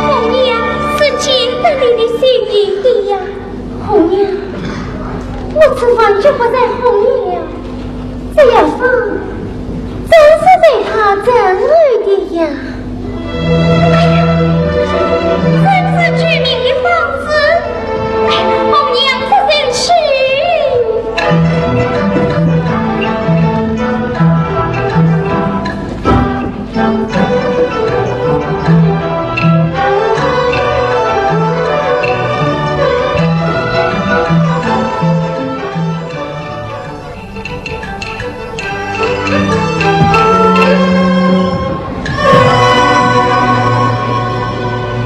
红娘，是见得你的心意的呀。红娘，我此番就不在红娘了，这药方正是在她诊后的呀。哎呀，真是救命的方子，哎，红娘不曾去。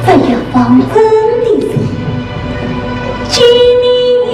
这药方真的是救命的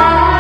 啊！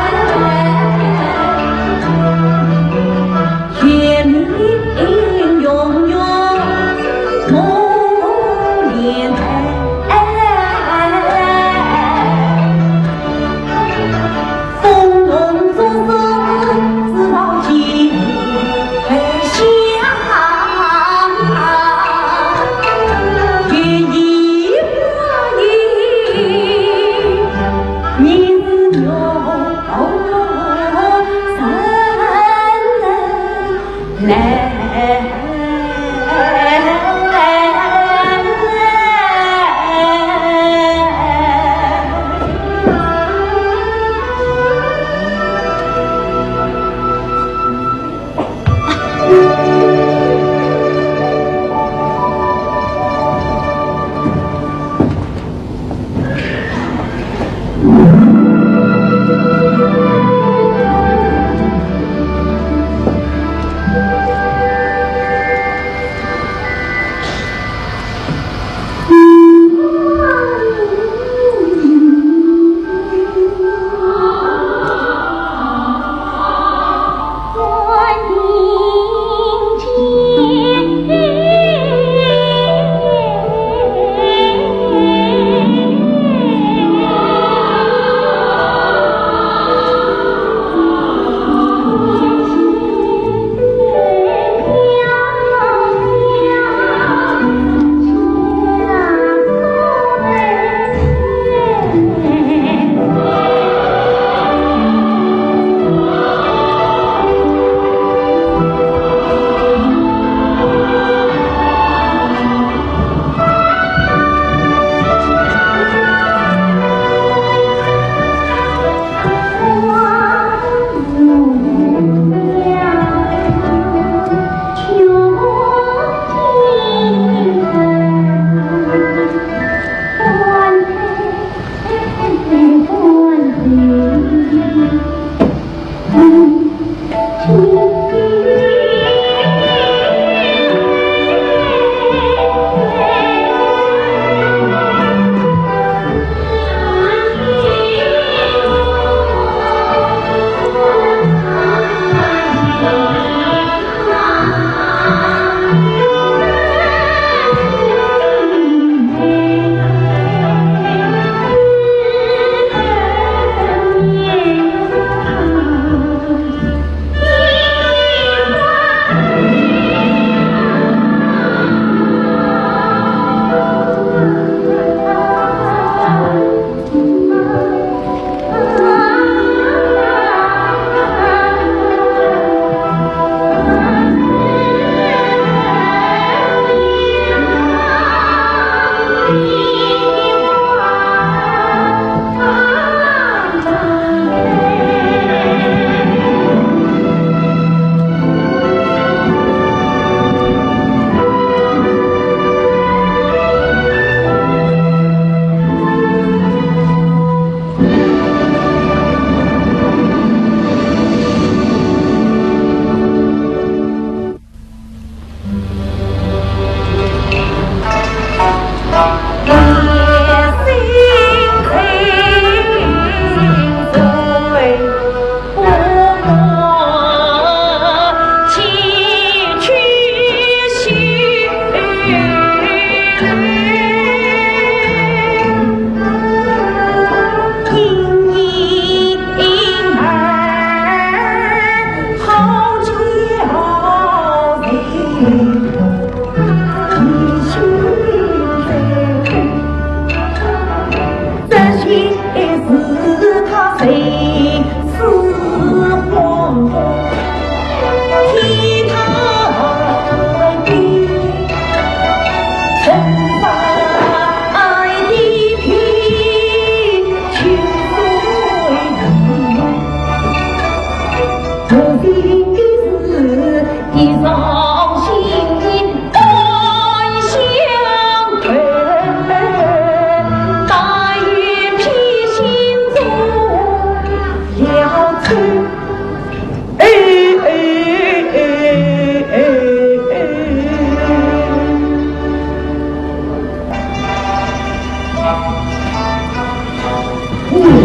灵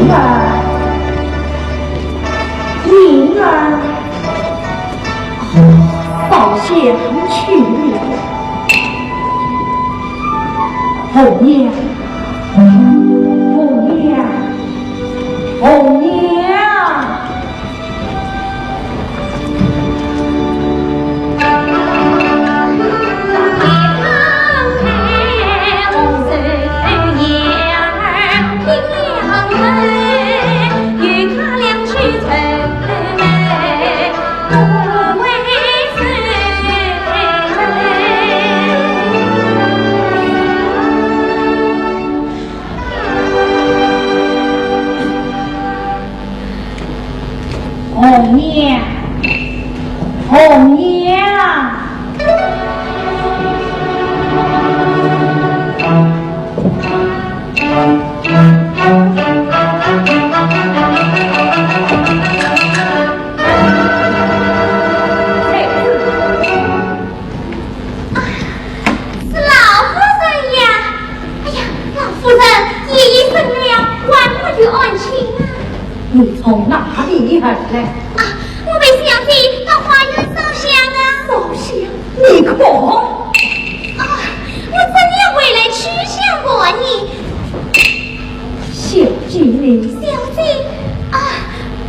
儿，灵儿，宝箱去了。红娘，红娘，红娘。红娘，红娘。啊，是老夫人呀！哎呀，老夫人，夜已深了，还没有安寝啊。你从哪里而来？啊，我陪小姐到花园烧香啊。烧香？你看。啊，我正要回来取香还你。 小姐呢？小姐，啊，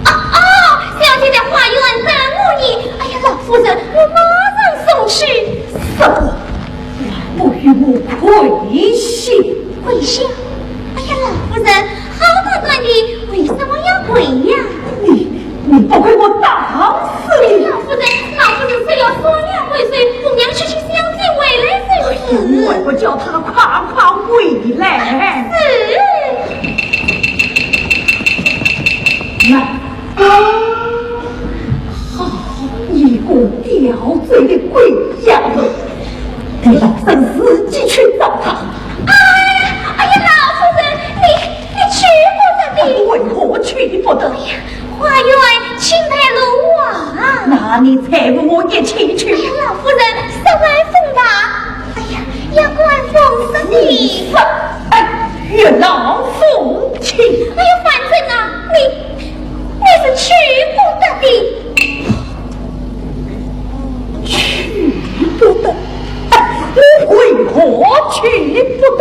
哦，哦，小姐在花园等我呢。哎呀，老夫人，我马上送去。什么？还不与我跪下？跪下？哎呀，老夫人，好端端的，为什么要跪呀？你，你不跪我打死你！老夫人，老夫人，只要双两回首，红娘去取香烟回来就是。哎呀，你还不叫她快快回来？是。来，啊，好一个刁钻的鬼丫头，待老身自己去找她。哎呀，哎呀，老夫人，你，你去不得的。为何去不得？哎呀， 花园青苔路啊。那你随我一起去。哎呀，老夫人，十万分吧。哎呀，要管风声的。你说，哎，与老夫去。哎呀，反正啊，你，你是去不得的。去不得？哎，你为何去不得？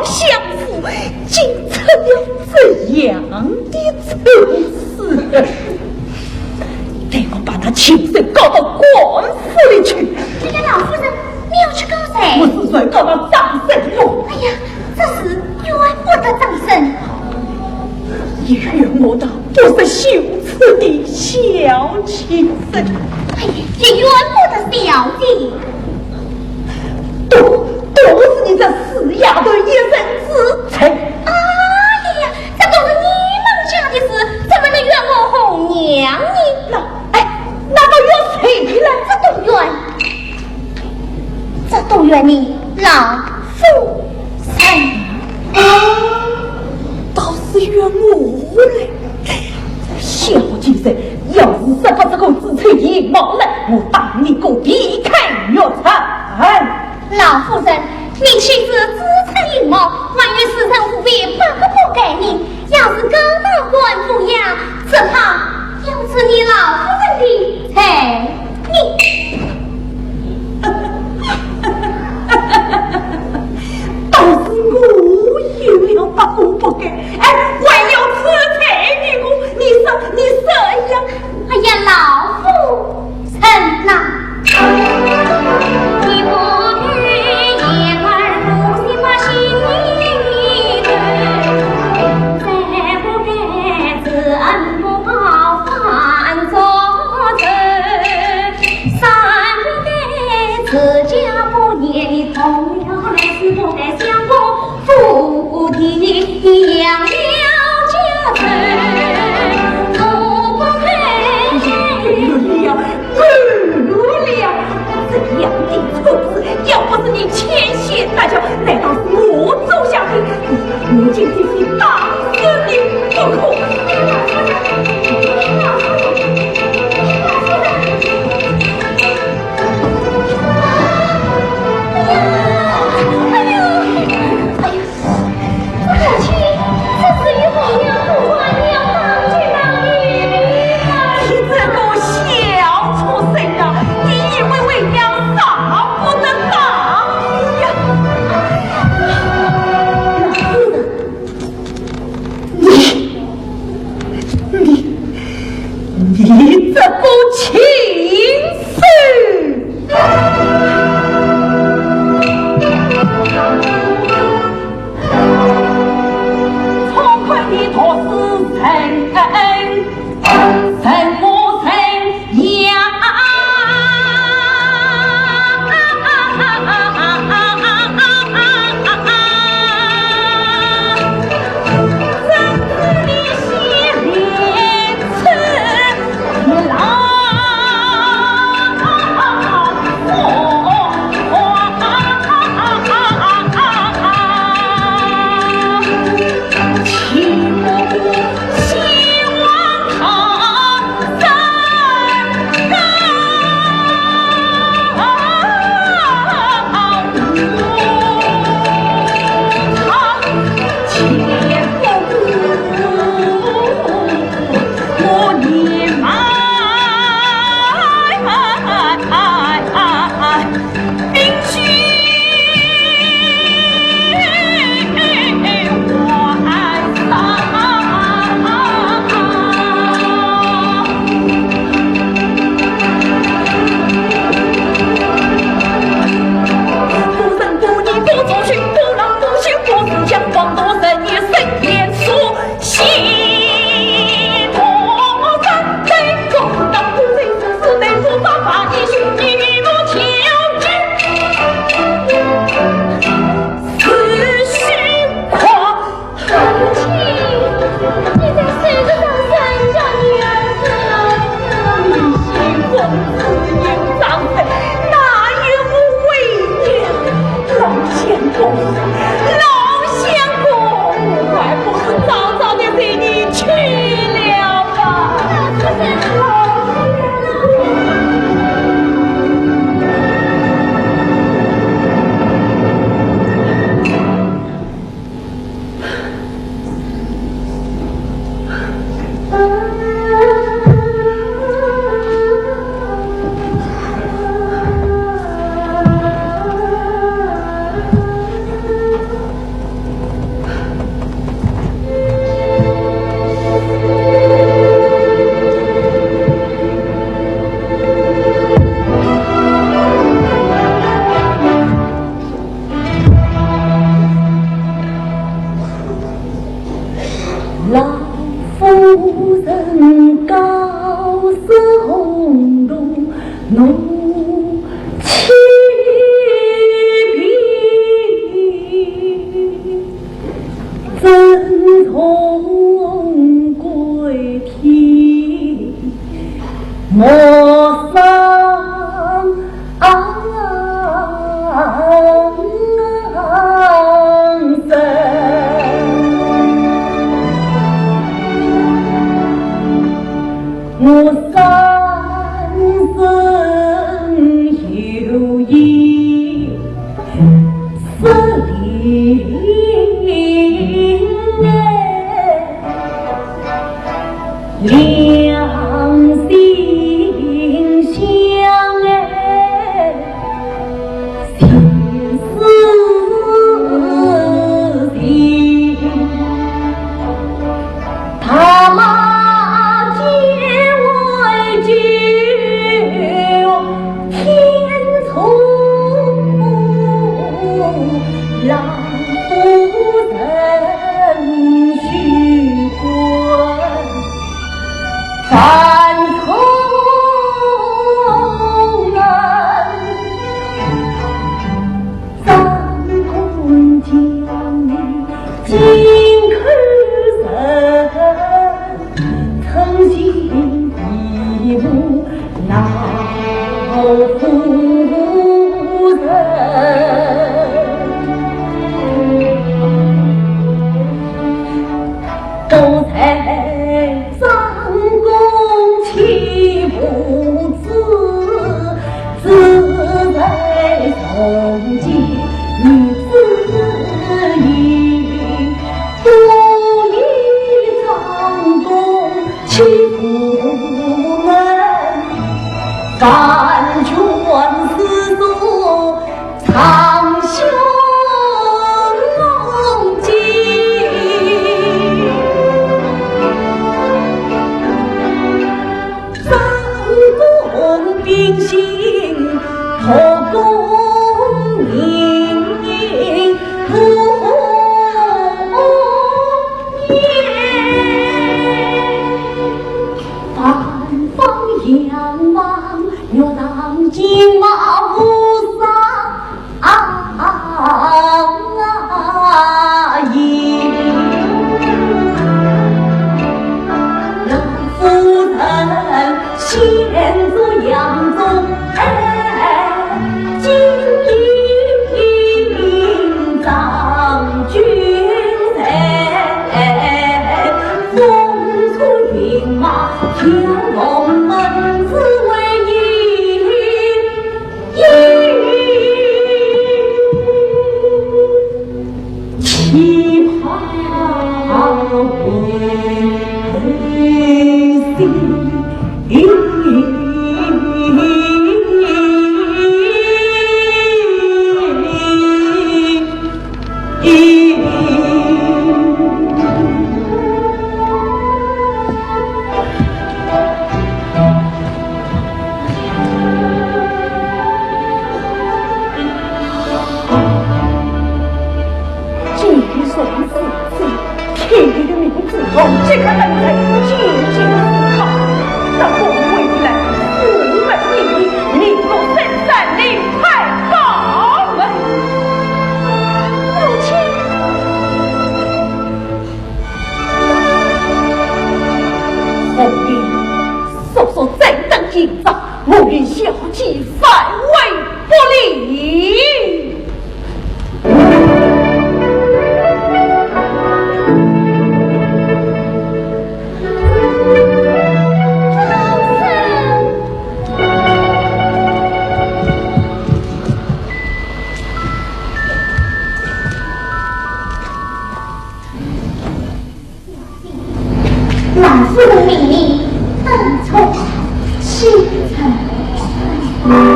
相府，竟出了这样的丑事。待我把那禽兽告到官府里去。哎呀，老夫人，你要去告谁？我是要告那张生哟。哎呀，这事怨不得张生。也怨我那不识羞耻的小畜生。哎呀，也怨不得小姐。都，都是你这死丫头一人之罪。哎呀，这都是你们家的事，怎么能怨我红娘呢？那，哎，那么怨谁呢？这都怨，这都怨你老夫人。啊，倒是怨我嘞。小畜生，要是说不出口知错羊毛来，我打你个皮开肉绽。老夫人，你岂是知错羊毛，还有时辰无非八个不该呢。要是告到官府呀，只怕要出你老夫人的罪呢。倒是我有了八个不该，哎，还要出罪的我，你说，你说呀？哎呀，老夫人呐。够了，够了！这样的畜生，要不是你牵线搭桥，难道是我做下去，我今天非打死你不可。哎呦，哎呦，哎呦！高似洪洞怒气平，真从归天莫上升。 我三生有一失灵哎，两心相爱。 心似情，踏马间为救天冲浪夫人须关。 三重恩，张弓将你金口人，称心闭目闹夫人。 多才张弓岂不知，只在从前女子意。多疑张弓岂不能，万卷诗书 长啸浪迹，手中冰心托功名不言。 万方仰望，玉堂金马无双影。老夫人现做杨宗哎，金印章君在，风吹云马，天龙门之为一。 这一声是天地的名字，我这个人才静静思考，到我未来，我们命运，你我三三的太高了。母亲。 红云，速速再等一朝，我与小姐反悔不理。老夫人命令，奔出西城。